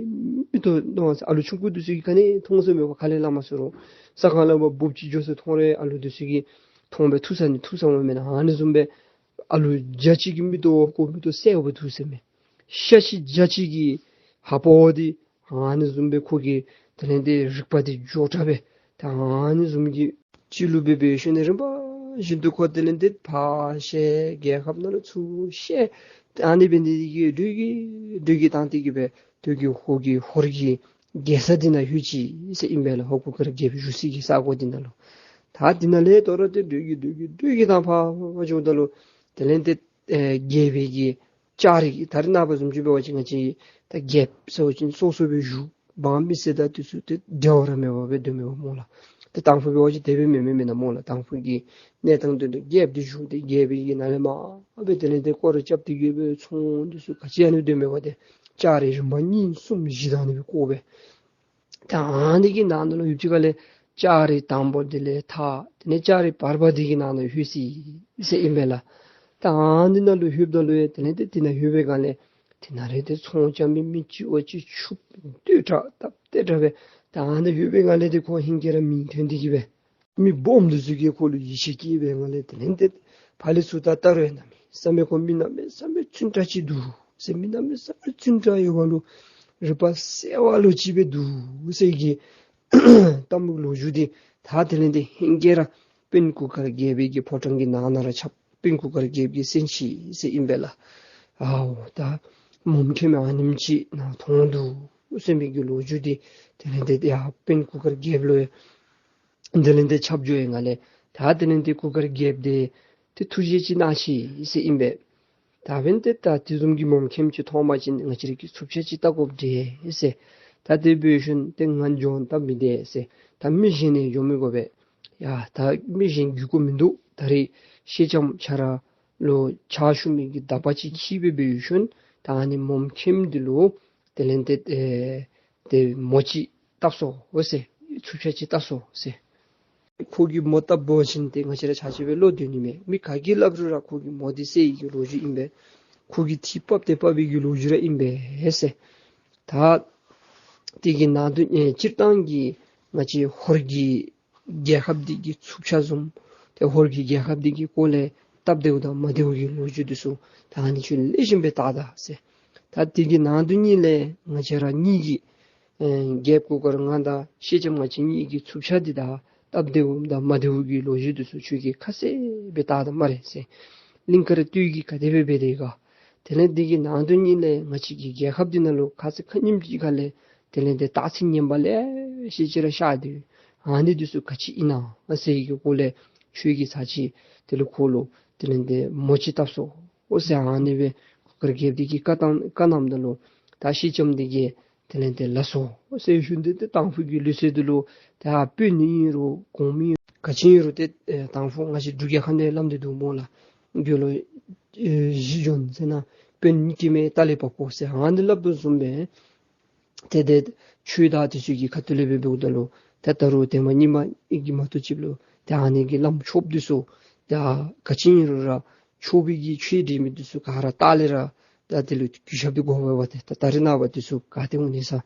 མིག་ཏོ་མཐོང་ཟེར། ཨ་ལུ་ཆུང་ཀུ་འདི་ཚུ་གིས་ག་ནི་མཐོང་ཟེར་མེད་པར་ཁ་ལས་སླབ་མ་ཚུགས་རུང་ས་ཁང་ལས་འབུཔ་ཅིག་འགྱོ་ཟེར་མཐོང་རུང་ཨ་ལུ་འདི་ཚུ་གིས་མཐོང་སྦེ་ཐུག་ས་ནི་ཐུག་ས་འོང་མེན་ན། ཨ་ནི་བཟུམ་སྦེ་ཨ་ལུ་བརྒྱ་ཅིག་གི་མིག་ཏོ་འོག་གི་མིག་ཏོ་གསལ་བར་འདུག་ཟེར་མས། ཤ་ཤི་བརྒྱ་ཅིག་གི་ཧ་པོ་འདི་ཨ་ནི་བཟུམ་སྦེ་ཁོ་གི་དེ་ལས་ཏེ་རིག་པ་འདི་མགྱོགས་དྲགས་སྦེ་ད་ཨ་ནི་བཟུམ་གྱི་ཅིག་ལུ་སྦེ་འབད་ཞིནམ་ལས་རིམ་པ་བཞིན་དུ་ཁོ་དེ་ལས་ཏེ་ཕར་བཤལ་རྒྱལ་ཁབ་ནང་ལུ་ཚུར་བཤལ། ཨ་ནི་འབད་ནི་འདི་གིས་འགྲོས་ཀྱིས་འགྲོས་ཀྱིས་བཏང་སྟེ་གི་སྦེ་དེ་གི་ཁོ་གི་ཧོར་གྱི་རྒྱལ་ས་འདི་ནང་ལྷོད་ཅི་ཟེར་ཨིན་པས་ལགས། ཧོར་གུར་དཀར་རྒྱལཔོ་བཞུགས་སའི་གི་ས་གོ་འདི་ནང་ལུ། ད་འདི་ནང་ལས་དོ་རུང་ཏེ་འགྲོས་ཀྱིས་འགྲོས་ཀྱིས་འགྲོས་ཀྱིས་བཏང་ཕར་ཕར་འགྱོཝ་ད་ལུ་དེ་ལས་ཏེ་ཨེ་རྒྱལ་པོའི་གི་ལྕགས་རི་གི་ད་རེས་ནངས་པ་བཟུམ་ཅིག་འབད་བ་ཅིན་ང་བཅས་ད་རྒྱལཔོ་ཟེར་བ་ཅིན་སོ་སོ་སྦེ་བཞུགས། འབངས་མི་སེར་དང་འདི་ཚུ་ཏེ་འབྲལ་བ་ར་མེད་པར་སྦེ་སྡོད་མི་འོང་སྨོ་ལགས། ཏེ་དང་ཕུ་འབད་བ་ཅིན་དེ་སྦེ་མེན་མེན་མེན་ན་སྨོ་ལགས། དང་ཕུ་གི་གནས་སྟངས་དོན་དུ་རྒྱལཔོ་འདི་བཞུགས་ཏེ་རྒྱལ་པོའི་གི་ནང་ལས་མར་སྦེ་དེ་ལས་ཏེ་སྐོར་ར་རྐྱབ་སྟེ་གི་སྦེ་ཚོང་འདི་ཚུ་ག་ཅི་ཡང་ནི་སྡོད་མེད་པར་ཏེ་ལྕགས་རི་རིམ་པ་གཉིས་གསུམ་བཞི་དང་ནི་སྦེ་བསྐོར་སྦེ། ད་ཨ་ནི་གི་ནང་ན་ལུ་ཡུདཔ་ཅིག་ཁ་ལས་ལྕགས་རི་དང་པོ་འདི་ལས་ཐར། དེ་ལས་ལྕགས་རི་བར་པ་འདི་གི་ནང་ན་ལྷོད་ཅི་ཟེར་ཨིན་པས་ལགས། ད་ཨ་ནི་ནང་ལུ་ལྷོདཔ་ད་ལུ་ཡང་དེ་ལས་ཏེ་དེ་ནང་ལྷོད་པའི་སྒང་ལས་དེ་ནང་ར་ཏེ་ཚོང་རྐྱབ་མི་མི་གཅིག་བ་གཅིག་ཕྱུགཔོ་སྟོད་དྲགས་སྟབས་སྟེ་དྲགས་སྦེ་ད་ཨ་ནི་ལྷོད་པའི་སྒང་ལས་ཏེ་ཁོ་ཧིང་གི་ར་མིང་ཐོན་ཏེ་གི་སྦེ་མི་སྦོམ་འདི་ཚུ་གིས་ཁོ་ལུ་ཡིད་ཆེས་སྐྱེས་པའི་སྒང་ལས་དེ་ལས་ཏེ་ཕར་ལས་ཚུར་ད་ལྟ་རུང་ཡང་གནམ་མེད་ས་མེད་ཁོ་མི་གནམ་མེད་ས་མེད་བཙུན་དྲགས་ཅིག་འདུག་ཟེར། མི་གནམ་མེད་ས་མེད་བཙུན་དྲགས་ཡོད་པ་ལུ་རིག་པ་གསལ་བ་ལུ་ཅིག་སྦེ་འདུག་ཟེར་གྱི་གཏམ་ལོ་རྒྱུས་འདི་ད་དེ་ལས་ཏེ་ཧིང་གི་ར་དཔོན་གུར་དཀར་རྒྱལ་པོའི་གི་ཕོ་བྲང་གི་ནང་ན་ར་ཁྱབ། དཔོན་གུར་དཀར་རྒྱལཔོ་གིས་གསན་ཅི་ཟེར་ཨིན་པས་ལགས། ཨའོ་ད་མོམ་མཁནམ་ཨ་ནེམ་ཅིག་ནཱ་ཐོན་འདུག་ཟེར་མི་གི་ལོ་རྒྱུས་འདི་དེ་ལས་ཏེ་ཡ་དཔོན་གུར་དཀར་རྒྱལཔོ་ལུ་ཡང་དེ་ལས་ཏེ་ཁྱབ་འགྱོ་བའི་སྒང་ལས་ད་དེ་ལས་ཏེ་གུར་དཀར་རྒྱལཔོ་འདི་ཏེ་ཐུགས་རྗེ་ཅིག་གནང་ཅི་ཟེར་ཨིན་པས། ད་འབདན་ཏེ་ད་དེ་བཟུམ་གྱི་མོམ་མཁནམ་ཅིག་མཐོང་པ་ཅིན་ང་བཅས་ར་གིས་འཚུབ་ཆ་ཅིག་བལྟ་དགོཔ་འདྲས་ཟེར། ད་དེ་འབད་ཞིནམ་ཏེ་ང་འགྱོ་སྟབས་མི་བདེ་ཟེར། ད་མི་གཞན་ནི་འགྱོ་མི་དགོ་པས། ཡ་ད་མི་གཞན་འགྱོ་དགོཔ་མིན་འདུག། ད་རེས་སེང་ལྕམ་ཁྱོད་ར་ལུ་ཕྱག་ཞུ་མི་གི་དག་པ་ཅིག་འཁྱིད་སྦེ་འབད་ཞིནམ་ད་ཨ་ནི་མོམ་མཁནམ་འདི་ལུ་དེ་ལས་ཏེ་ཨེ་ཏེ་མོ་ཅིག་བཏབ་སོང་ཟེར། འཚུབ་ཆ་ཅིག་བཏབ་སོང་ཟེར། ཁོ་གིས་མོ་བཏབ་པ་ཅིན་ཏེ་ང་བཅས་ར་ཆ་ཁྱབ་སྦེ་བློ་འདོད་ནི་མས། མི་ག་གིས་སླབ་རུང་ར་ཁོ་གིས་མོ་འདི་བསད་ཡི་གི་ལོ་རྒྱུས་ཨིན་པས། ཁོ་གིས་ཐི་ཕབ་སྟེ་ཕབ་པའི་གི་ལོ་རྒྱུས་ར་ཨིན་པས་ཟེར། ད་དེ་གི་ནང་དུ་ཨེ་སྤྱིར་བཏང་གི་ང་བཅས་ཧོར་གྱི་རྒྱལ་ཁབ་འདི་གི་འཚུབ་ཆ་བཟུམ་ཏེ་ཧོར་གྱི་རྒྱལ་ཁབ་འདི་གི་སྐོར་ལས་སྟབས་བདེཝ་དང་མ་བདེཝ་གི་ལོ་རྒྱུས་འདི་ཚུ་ད་ཨ་ནི་ཚུ་ལེགས་ཤོམ་སྦེ་བལྟ་ད་ཟེར། ད་དེ་གི་ནང་དུ་གཉིས་ལས་ང་བཅས་ར་གཉིས་ཀྱི་ཨེ་རྒྱལཔོ་གུར་དཀར་ང་དང་སེང་ལྕམ་ང་བཅས་གཉིས་ཀྱི་འཚུབ་ཆ་འདི་ད་སྟབས་བདེཝ་དང་མ་བདེཝ་གི་ལོ་རྒྱུས་འདི་ཚུ་ཁྱོད་ཀྱིས་ཁ་གསལ་སྦེ་བལྟ་ད་སྨ་རེ་ཟེར། གླིང་དཀར་སྟོད་ཀྱིས་ག་དེ་སྦེ་འབད་དེ་ག། དེ་ལས་དེ་གི་ནང་དུ་གཉིས་ལས་ང་བཅས་ཀྱི་རྒྱལ་ཁབ་འདི་ནང་ལུ་ཁ་ཙ་ཁ་ཉིནམ་ཅིག་ཁ་ལས་དེ་ལས་ཏེ་སྟག་ཚིང་ངན་པ་ལེ་ཤ་ཅིག་ར་གཤགས་ཏེ་ཨ་ནི་འདི་ཚུ་ག་ཅི་ཨིན་ན་ཟེར་གྱི་སྐོར་ལས་ཁྱོད་ཀྱིས་ཚར་ཅིག་དེ་ལས་ཁོ་ལུ་དེ་ལས་ཏེ་མོ་ཅིག་བཏབ་སོང་ ཨོ་ཟེར་ཨ་ནི་སྦེ་གུར་དཀར་རྒྱལཔོ་འདི་གིས་བཀའ་བཏང་བཀའ་གནངམ་ད་ལུ་ད་སེང་ལྕམ་འདི་གིས་དེ་ལས་ཏེ་ལགས་སོ་ཟེར་ཞུ་ནི་འདི་ཏེ་དང་ཕུ་གི་ལུགས་སྲོལ་འདི་ལུ་ད་དཔོན་ཨིན་རུང་གོང་མ་ཨིན་རུང་ག་ཅི་ཨིན་རུང་ཏེ་ཨེ་དང་ཕུ་ང་བཅས་འབྲུག་རྒྱལ་ཁབ་ནང་སླབ་སྟེ་འདུག་སྨོ་ལགས། རྒྱུ་ལོ་ཨེ་བཞི་འཇོན་ཟེར་ན་དཔོན་སྐྱེས་མའི་ཏ་ལའི་བ་སྤུ་ཟེར་ཨ་ནི་སླབ་དོ་བཟུམ་སྦེ་ཏེ་ཏེ་ཆོས་དང་དེ་ཚུ་གི་ཁ་ཐུག་ལས་སྦེ་འབདཝ་ད་ལུ་ཏེ་ད་རུང་ཏེ་མ་ཉི་མ་ཨིན་གྱི་མ་གཏོགས་ཅིག་ལུ་ཏེ་ཨ་ནི་གི་བླམ་ཆོསཔ་འདི་ཚུ་ཏེ་ག་ཅི་ཨིན་རུང་ར་ཆོས་པའི་གི་ཆོས་འདྲེས་མི་འདི་ཚུ་ག་ར་ལྟག་ལས་ར་ད་དེ་ལུ་གུས་ཞབས་འདི་དགོ་པས་པ། ཏེ་ད་ད་རེས་ནངས་པ་འདི་ཚུ་ག་ཏེ་འོང་ནི་ས།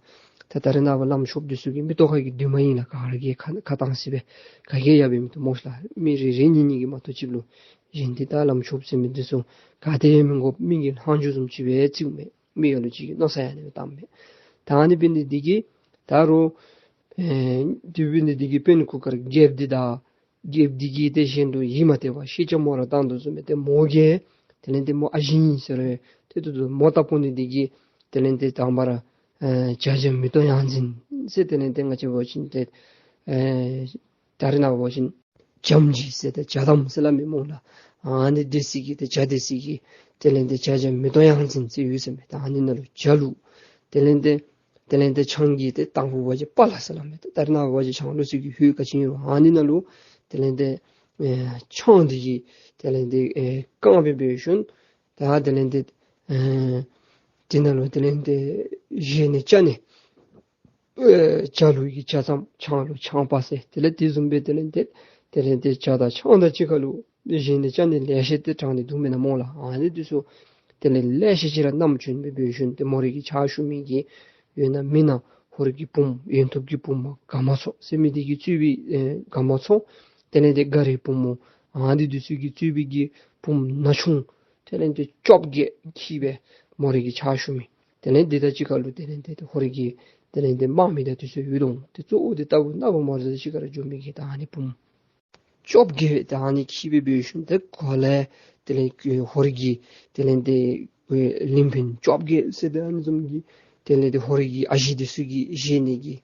ད་ད་རེས་ནངས་པ་བླམ་ཆོསཔ་འདི་ཚུ་གི་མིག་ཏོ་ཁ་གི་མདུན་མ་ཨིན་ལགས། ག་ར་གིས་ཁ་ཁ་བཏང་ས་སྦེ་ག་གིས་ཡང་འབད་མི་བཏུབ་སྨོ་ལགས། མི་རེ་རེ་གཉིས་གཉིས་ཀྱིས་མ་གཏོགས་ཅིག་ལུ་གཞན་འདི་ད་བླམ་ཆོསཔ་ཟེར་མི་འདི་ཚུ་ག་ཏེ་ཡང་མི་དགོ། མི་གི་ལྷག་མཇུག་བཟུམ་ཅིག་སྦེ་བརྩིཝ་མས། མི་ཡ་ལུ་ཅིག་གི་མནོ་ས་ཡང་ཨ་ནི་སྦེ་བཏངམ་མས། ད་ཨ་ནི་འབད་ནི་འདི་གིས་ད་རུང་ཨེ་དེ་འབད་ནི་འདི་གིས་དཔོན་གུར་དཀར་རྒྱལཔོ་འདི་དང་རྒྱལཔོ་འདི་གིས་ཏེ་གཞན་ལུ་ཡིད་མ་གཏད་པར་སེང་ལྕམ་མོ་ར་བཏང་དོ་བཟུམ་སྦེ་ཏེ་མོ་གིས་དེ་ལས་ཏེ་མོ་ཨ་ཞེ་ཨིན་ཟེར་རུང་ཏེ་ཏེ་ཏེ་མོ་ལྟ་བུ་ནི་འདི་གིས་དེ་ལས་ཏེ་དང་པ་ར་ཨེ་བྱ་བྱེད་མེ་ཏོག་གཡང་འཛིན་ཟེར་དེ་ལས་ཏེ་ང་བཅས་འབད་བ་ཅིན་ཏེ་ཨེ་ད་རེས་ནངས་པ་འབད་བ་ཅིན་བྱམས་ཀྱི་ཟེར་ཏེ་བྱ་དམ་ཟེར་སླབ་མི་སྨོ་ལགས། ཨ་ནི་འདི་ཚུ་གི་ཏེ་བྱ་འདི་ཚུ་གི་དེ་ལས་ཏེ་བྱ་བྱེད་མེ་ཏོག་གཡང་འཛིན་ཟེར་ཡོད་ཟེར་མས། ད་ཨ་ནི་ནང་ལུ་བྱ་ལུག་དེ་ལས་ཏེ་དེ་ལས་ཏེ་ཆང་གི་ཏེ་དང་ཕུ་འབད་བ་ཅིན་པ་ལ་ཟེར་སླབ་མས། ད་རེས་ནངས་པ་འབད་བ་ཅིན་ཆང་ལུག་ཚུ་གི་ཧུད་ག་ཅི་ཨིན་རུང་ཨ་ནི་ནང་ལུ་དེ་ལས་ཏེ་ཨེ་ཆང་འདི་གིས་དེ་ལས་ཏེ་ཨེ་བཀང་སྦེ་འབད་ཞིནམ་ད་དེ་ལས་ཏེ་ཨེ་དེ་ནང་ལུ་དེ་ལས་ཏེ་བཞེས་ནི་བཅའ་ནི་ཨེ་བྱ་ལུག་གི་བྱ་ཙམ་ཆང་ལུག་ཆང་པ་ཟེར་དེ་ལས་དེ་བཟུམ་སྦེ་དེ་ལས་ཏེ་དེ་ལས་ཏེ་བྱ་དང་ཆང་དང་གཅིག་ཁར་ལུ་བཞེས་ནི་བཅའ་ནི་ལེ་ཤ་ཏེ་དྲངས་ཏེ་འདུག་མེན་ན་སྨོ་ལགས། ཨ་ནི་འདི་ཚུ་དེ་ལས་ལེ་ཤ་ཅིག་ར་བསྣམས་བྱོན་སྦེ་འབད་ཞིནམ་ཏེ་མོ་རའི་གི་ཕྱག་ཞུ་མི་གི་ཡོད་ན་མེད་ན་ཧོར་གྱི་བུམོ་ཡོན་ཐུབ་ཀྱི་བུམོ་ག་མ་ཚོ་ཟེར་མི་འདི་གིས་གཙོས་པའི་ཨེ་ག་མ་ཚོ་དེ་ལས་ཏེ་མགར་རའི་བུམོ་ཨ་ནི་འདི་ཚུ་གིས་གཙོས་པའི་གི་བུམོ་ན་ཆུང་དེ་ལས་ཏེ་བཅོ་བརྒྱད་འཁྱིད་སྦེ་མོ་རའི་གི་ཕྱག་ཞུ་མི་དེ་ལས་འདི་དང་གཅིག་ཁར་ལུ་དེ་ལས་ཏེ་ཧོར་གྱི་དེ་ལས་ཏེ་དམག་མི་དང་འདི་ཚུ་ཡོད་དོ། ཏེ་གཙོ་བོ་འདི་ལྟ་བུ་ནག་པོ་མོ་ར་དང་གཅིག་ཁར་འགྱོ་མི་གི་ད་ཨ་ནི་བུམོ་བཅོ་བརྒྱད་ད་ཨ་ནི་འཁྱིད་སྦེ་འབད་ཞིནམ་ཏེ་གོ་ལས་དེ་ལས་ཧོར་གྱི་དེ་ལས་ཏེ་གླིང་ཕྲན་བཅོ་བརྒྱད་ཟེར་ཏེ་ཨ་ནི་བཟུམ་གྱི་དེ་ལས་ཏེ་ཧོར་གྱི་ཨ་ཞེ་འདི་ཚུ་གིས་བཞེས་ནི་གི་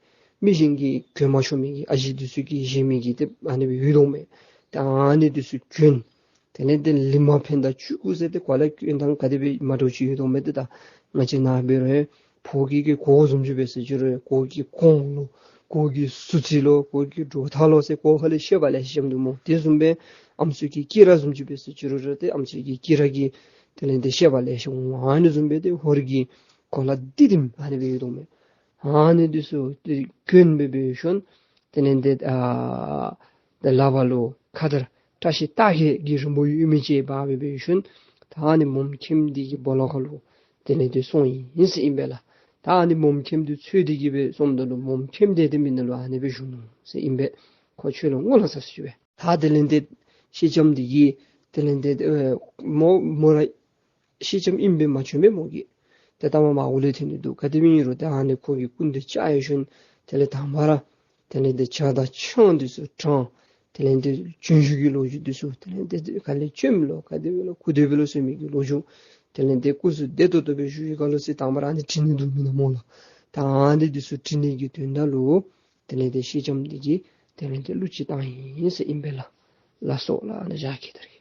མི་གཞན་གྱིས་གྱོན་མ་ཆོག་མི་གི་ཨ་ཞེ་འདི་ཚུ་གིས་བཞེས་མི་གི་ཏེ་ཨ་ནི་སྦེ་ཡོད་དོ་མས། ཏེ་ཨ་ནི་འདི་ཚུ་གྱོན། དེ་ལས་ཏེ་ལི་མ་འཕན་དང་བཅུ་དགུ་ཟེར་ཏེ་གོ་ལས་གྱོན་ཐངས་ག་དེ་སྦེ་མ་འདྲཝ་ཅིག་ཡོད་དོ་མས། ཏེ་ད་ང་བཅས་ནཱ་འབད་རུང་ཕོ་སྐྱེས་ཀྱི་གོ་བཟུམ་ཅིག་འབད་ཟེར་ཅི་རུང་གོ་གི་གོང་ལུ་གོ་གི་ཟུར་ཚིགས་ལུ་གོ་གི་གྲོ་ཐག་ལུ་ཟེར་གོ་ཁ་ལས་ཤེས་པ་ལེ་ཤ་འདུག་སྨོ། དེ་བཟུམ་སྦེ་ཨམ་སྲུ་གི་དཀྱི་ར་བཟུམ་ཅིག་འབད་ཟེར་ཅི་རུང་ར་ཏེ་ཨམ་སྲུ་གི་དཀྱི་ར་གི་དེ་ལས་ཏེ་ཤེས་པ་ལེ་ཤ་འོང་། ཨ་ནི་བཟུམ་སྦེ་ཏེ་ཧོར་གྱི་གོ་ལ་འདི་དེམ་ཨ་ནི་སྦེ་ཡོད་དོ་མས། ཨ་ནི་འདི་ཚུ་ཏེ་གྱོན་སྦེ་འབད་ཞིནམ་དེ་ལས་ཏེ་ཨ་ཏེ་ལག་པ་ལུ་ཁ་དར་བཀྲ་ཤིས་རྟགས་བརྒྱད་ཀྱི་རིང་པོ་ཡོད་མི་ཅིག་འབག་སྦེ་འབད་ཞིནམ་ད་ཨ་ནི་མོམ་མཁནམ་འདི་གི་སྦོ་ལོགས་ཁར་ལུ་དེ་ལས་ཏེ་སོང་ཡི་ཟེར་ཨིན་པས་ལགས། ད་ཨ་ནི་མོམ་མཁནམ་འདི་འཚོལ་ཏེ་གི་སྦེ་སོངམ་ད་ལུ་མོམ་མཁནམ་འདི་དེ་མི་ནང་ལུ་ཨ་ནི་སྦེ་བཞུགས་ནུག་ཟེར་ཨིན་པས། ཁོ་ཆོས་ལུ་ངོ་ལ་ཚ་སུ་ཅིག་སྦེ། ད་དེ་ལས་ཏེ་སེང་ལྕམ་འདི་གིས་དེ་ལས་ཏེ་ཨེ་མོ་མོ་ར་སེང་ལྕམ་ཨིན་པས་མ་བྱོན་པས་མོ་གིས། ཏེ་ལྟ་མ་མར་འོག་ལས་ཐོན་ཏེ་འདུག། ག་དེ་སྦེ་ཨིན་རུང་ཏེ་ཨ་ནི་ཁོ་གི་སྐུ་མདུན་བཅར་ཞིནམ་དེ་ལས་དང་པ་ར་དེ་ལས་ཏེ་ཇ་དང་ཆང་འདི་ཚུ་དྲངས། དེ་ལས་ཏེ་བྱོན་ཞུགས་ཀྱི་ལོ་རྒྱུས་འདི་ཚུ་དེ་ལས་ཏེ་ག་ལས་བྱོནམ་ལོ་ག་དེ་སྦེ་ལོ་ག་དེ་སྦེ་ལོ་ཟེར་མི་གི་ལོ་རྒྱུས་དེ་ལས་ཏེ་སྐུ་གཟུགས་བདེ་ཏོག་ཏོ་སྦེ་བཞུགས་ཡི་ག་ལོ་ཟེར་དང་པ་ར་ཨ་ནི་དྲི་ནི་འདུག་མེན་ན་སྨོ་ལགས། ད་ཨ་ནི་འདི་ཚུ་དྲི་ནི་གི་དོན་དག་ལུ་དེ་ལས་ཏེ་སེང་ལྕམ་འདི་གིས་དེ་ལས་ཏེ་གླུ་ཅིག་བཏང་ཡི་ཟེར་ཨིན་པས་ལགས། ལགས་སོ་ལགས། ཨ་ནི་བཞག་གེ་ད་རེས།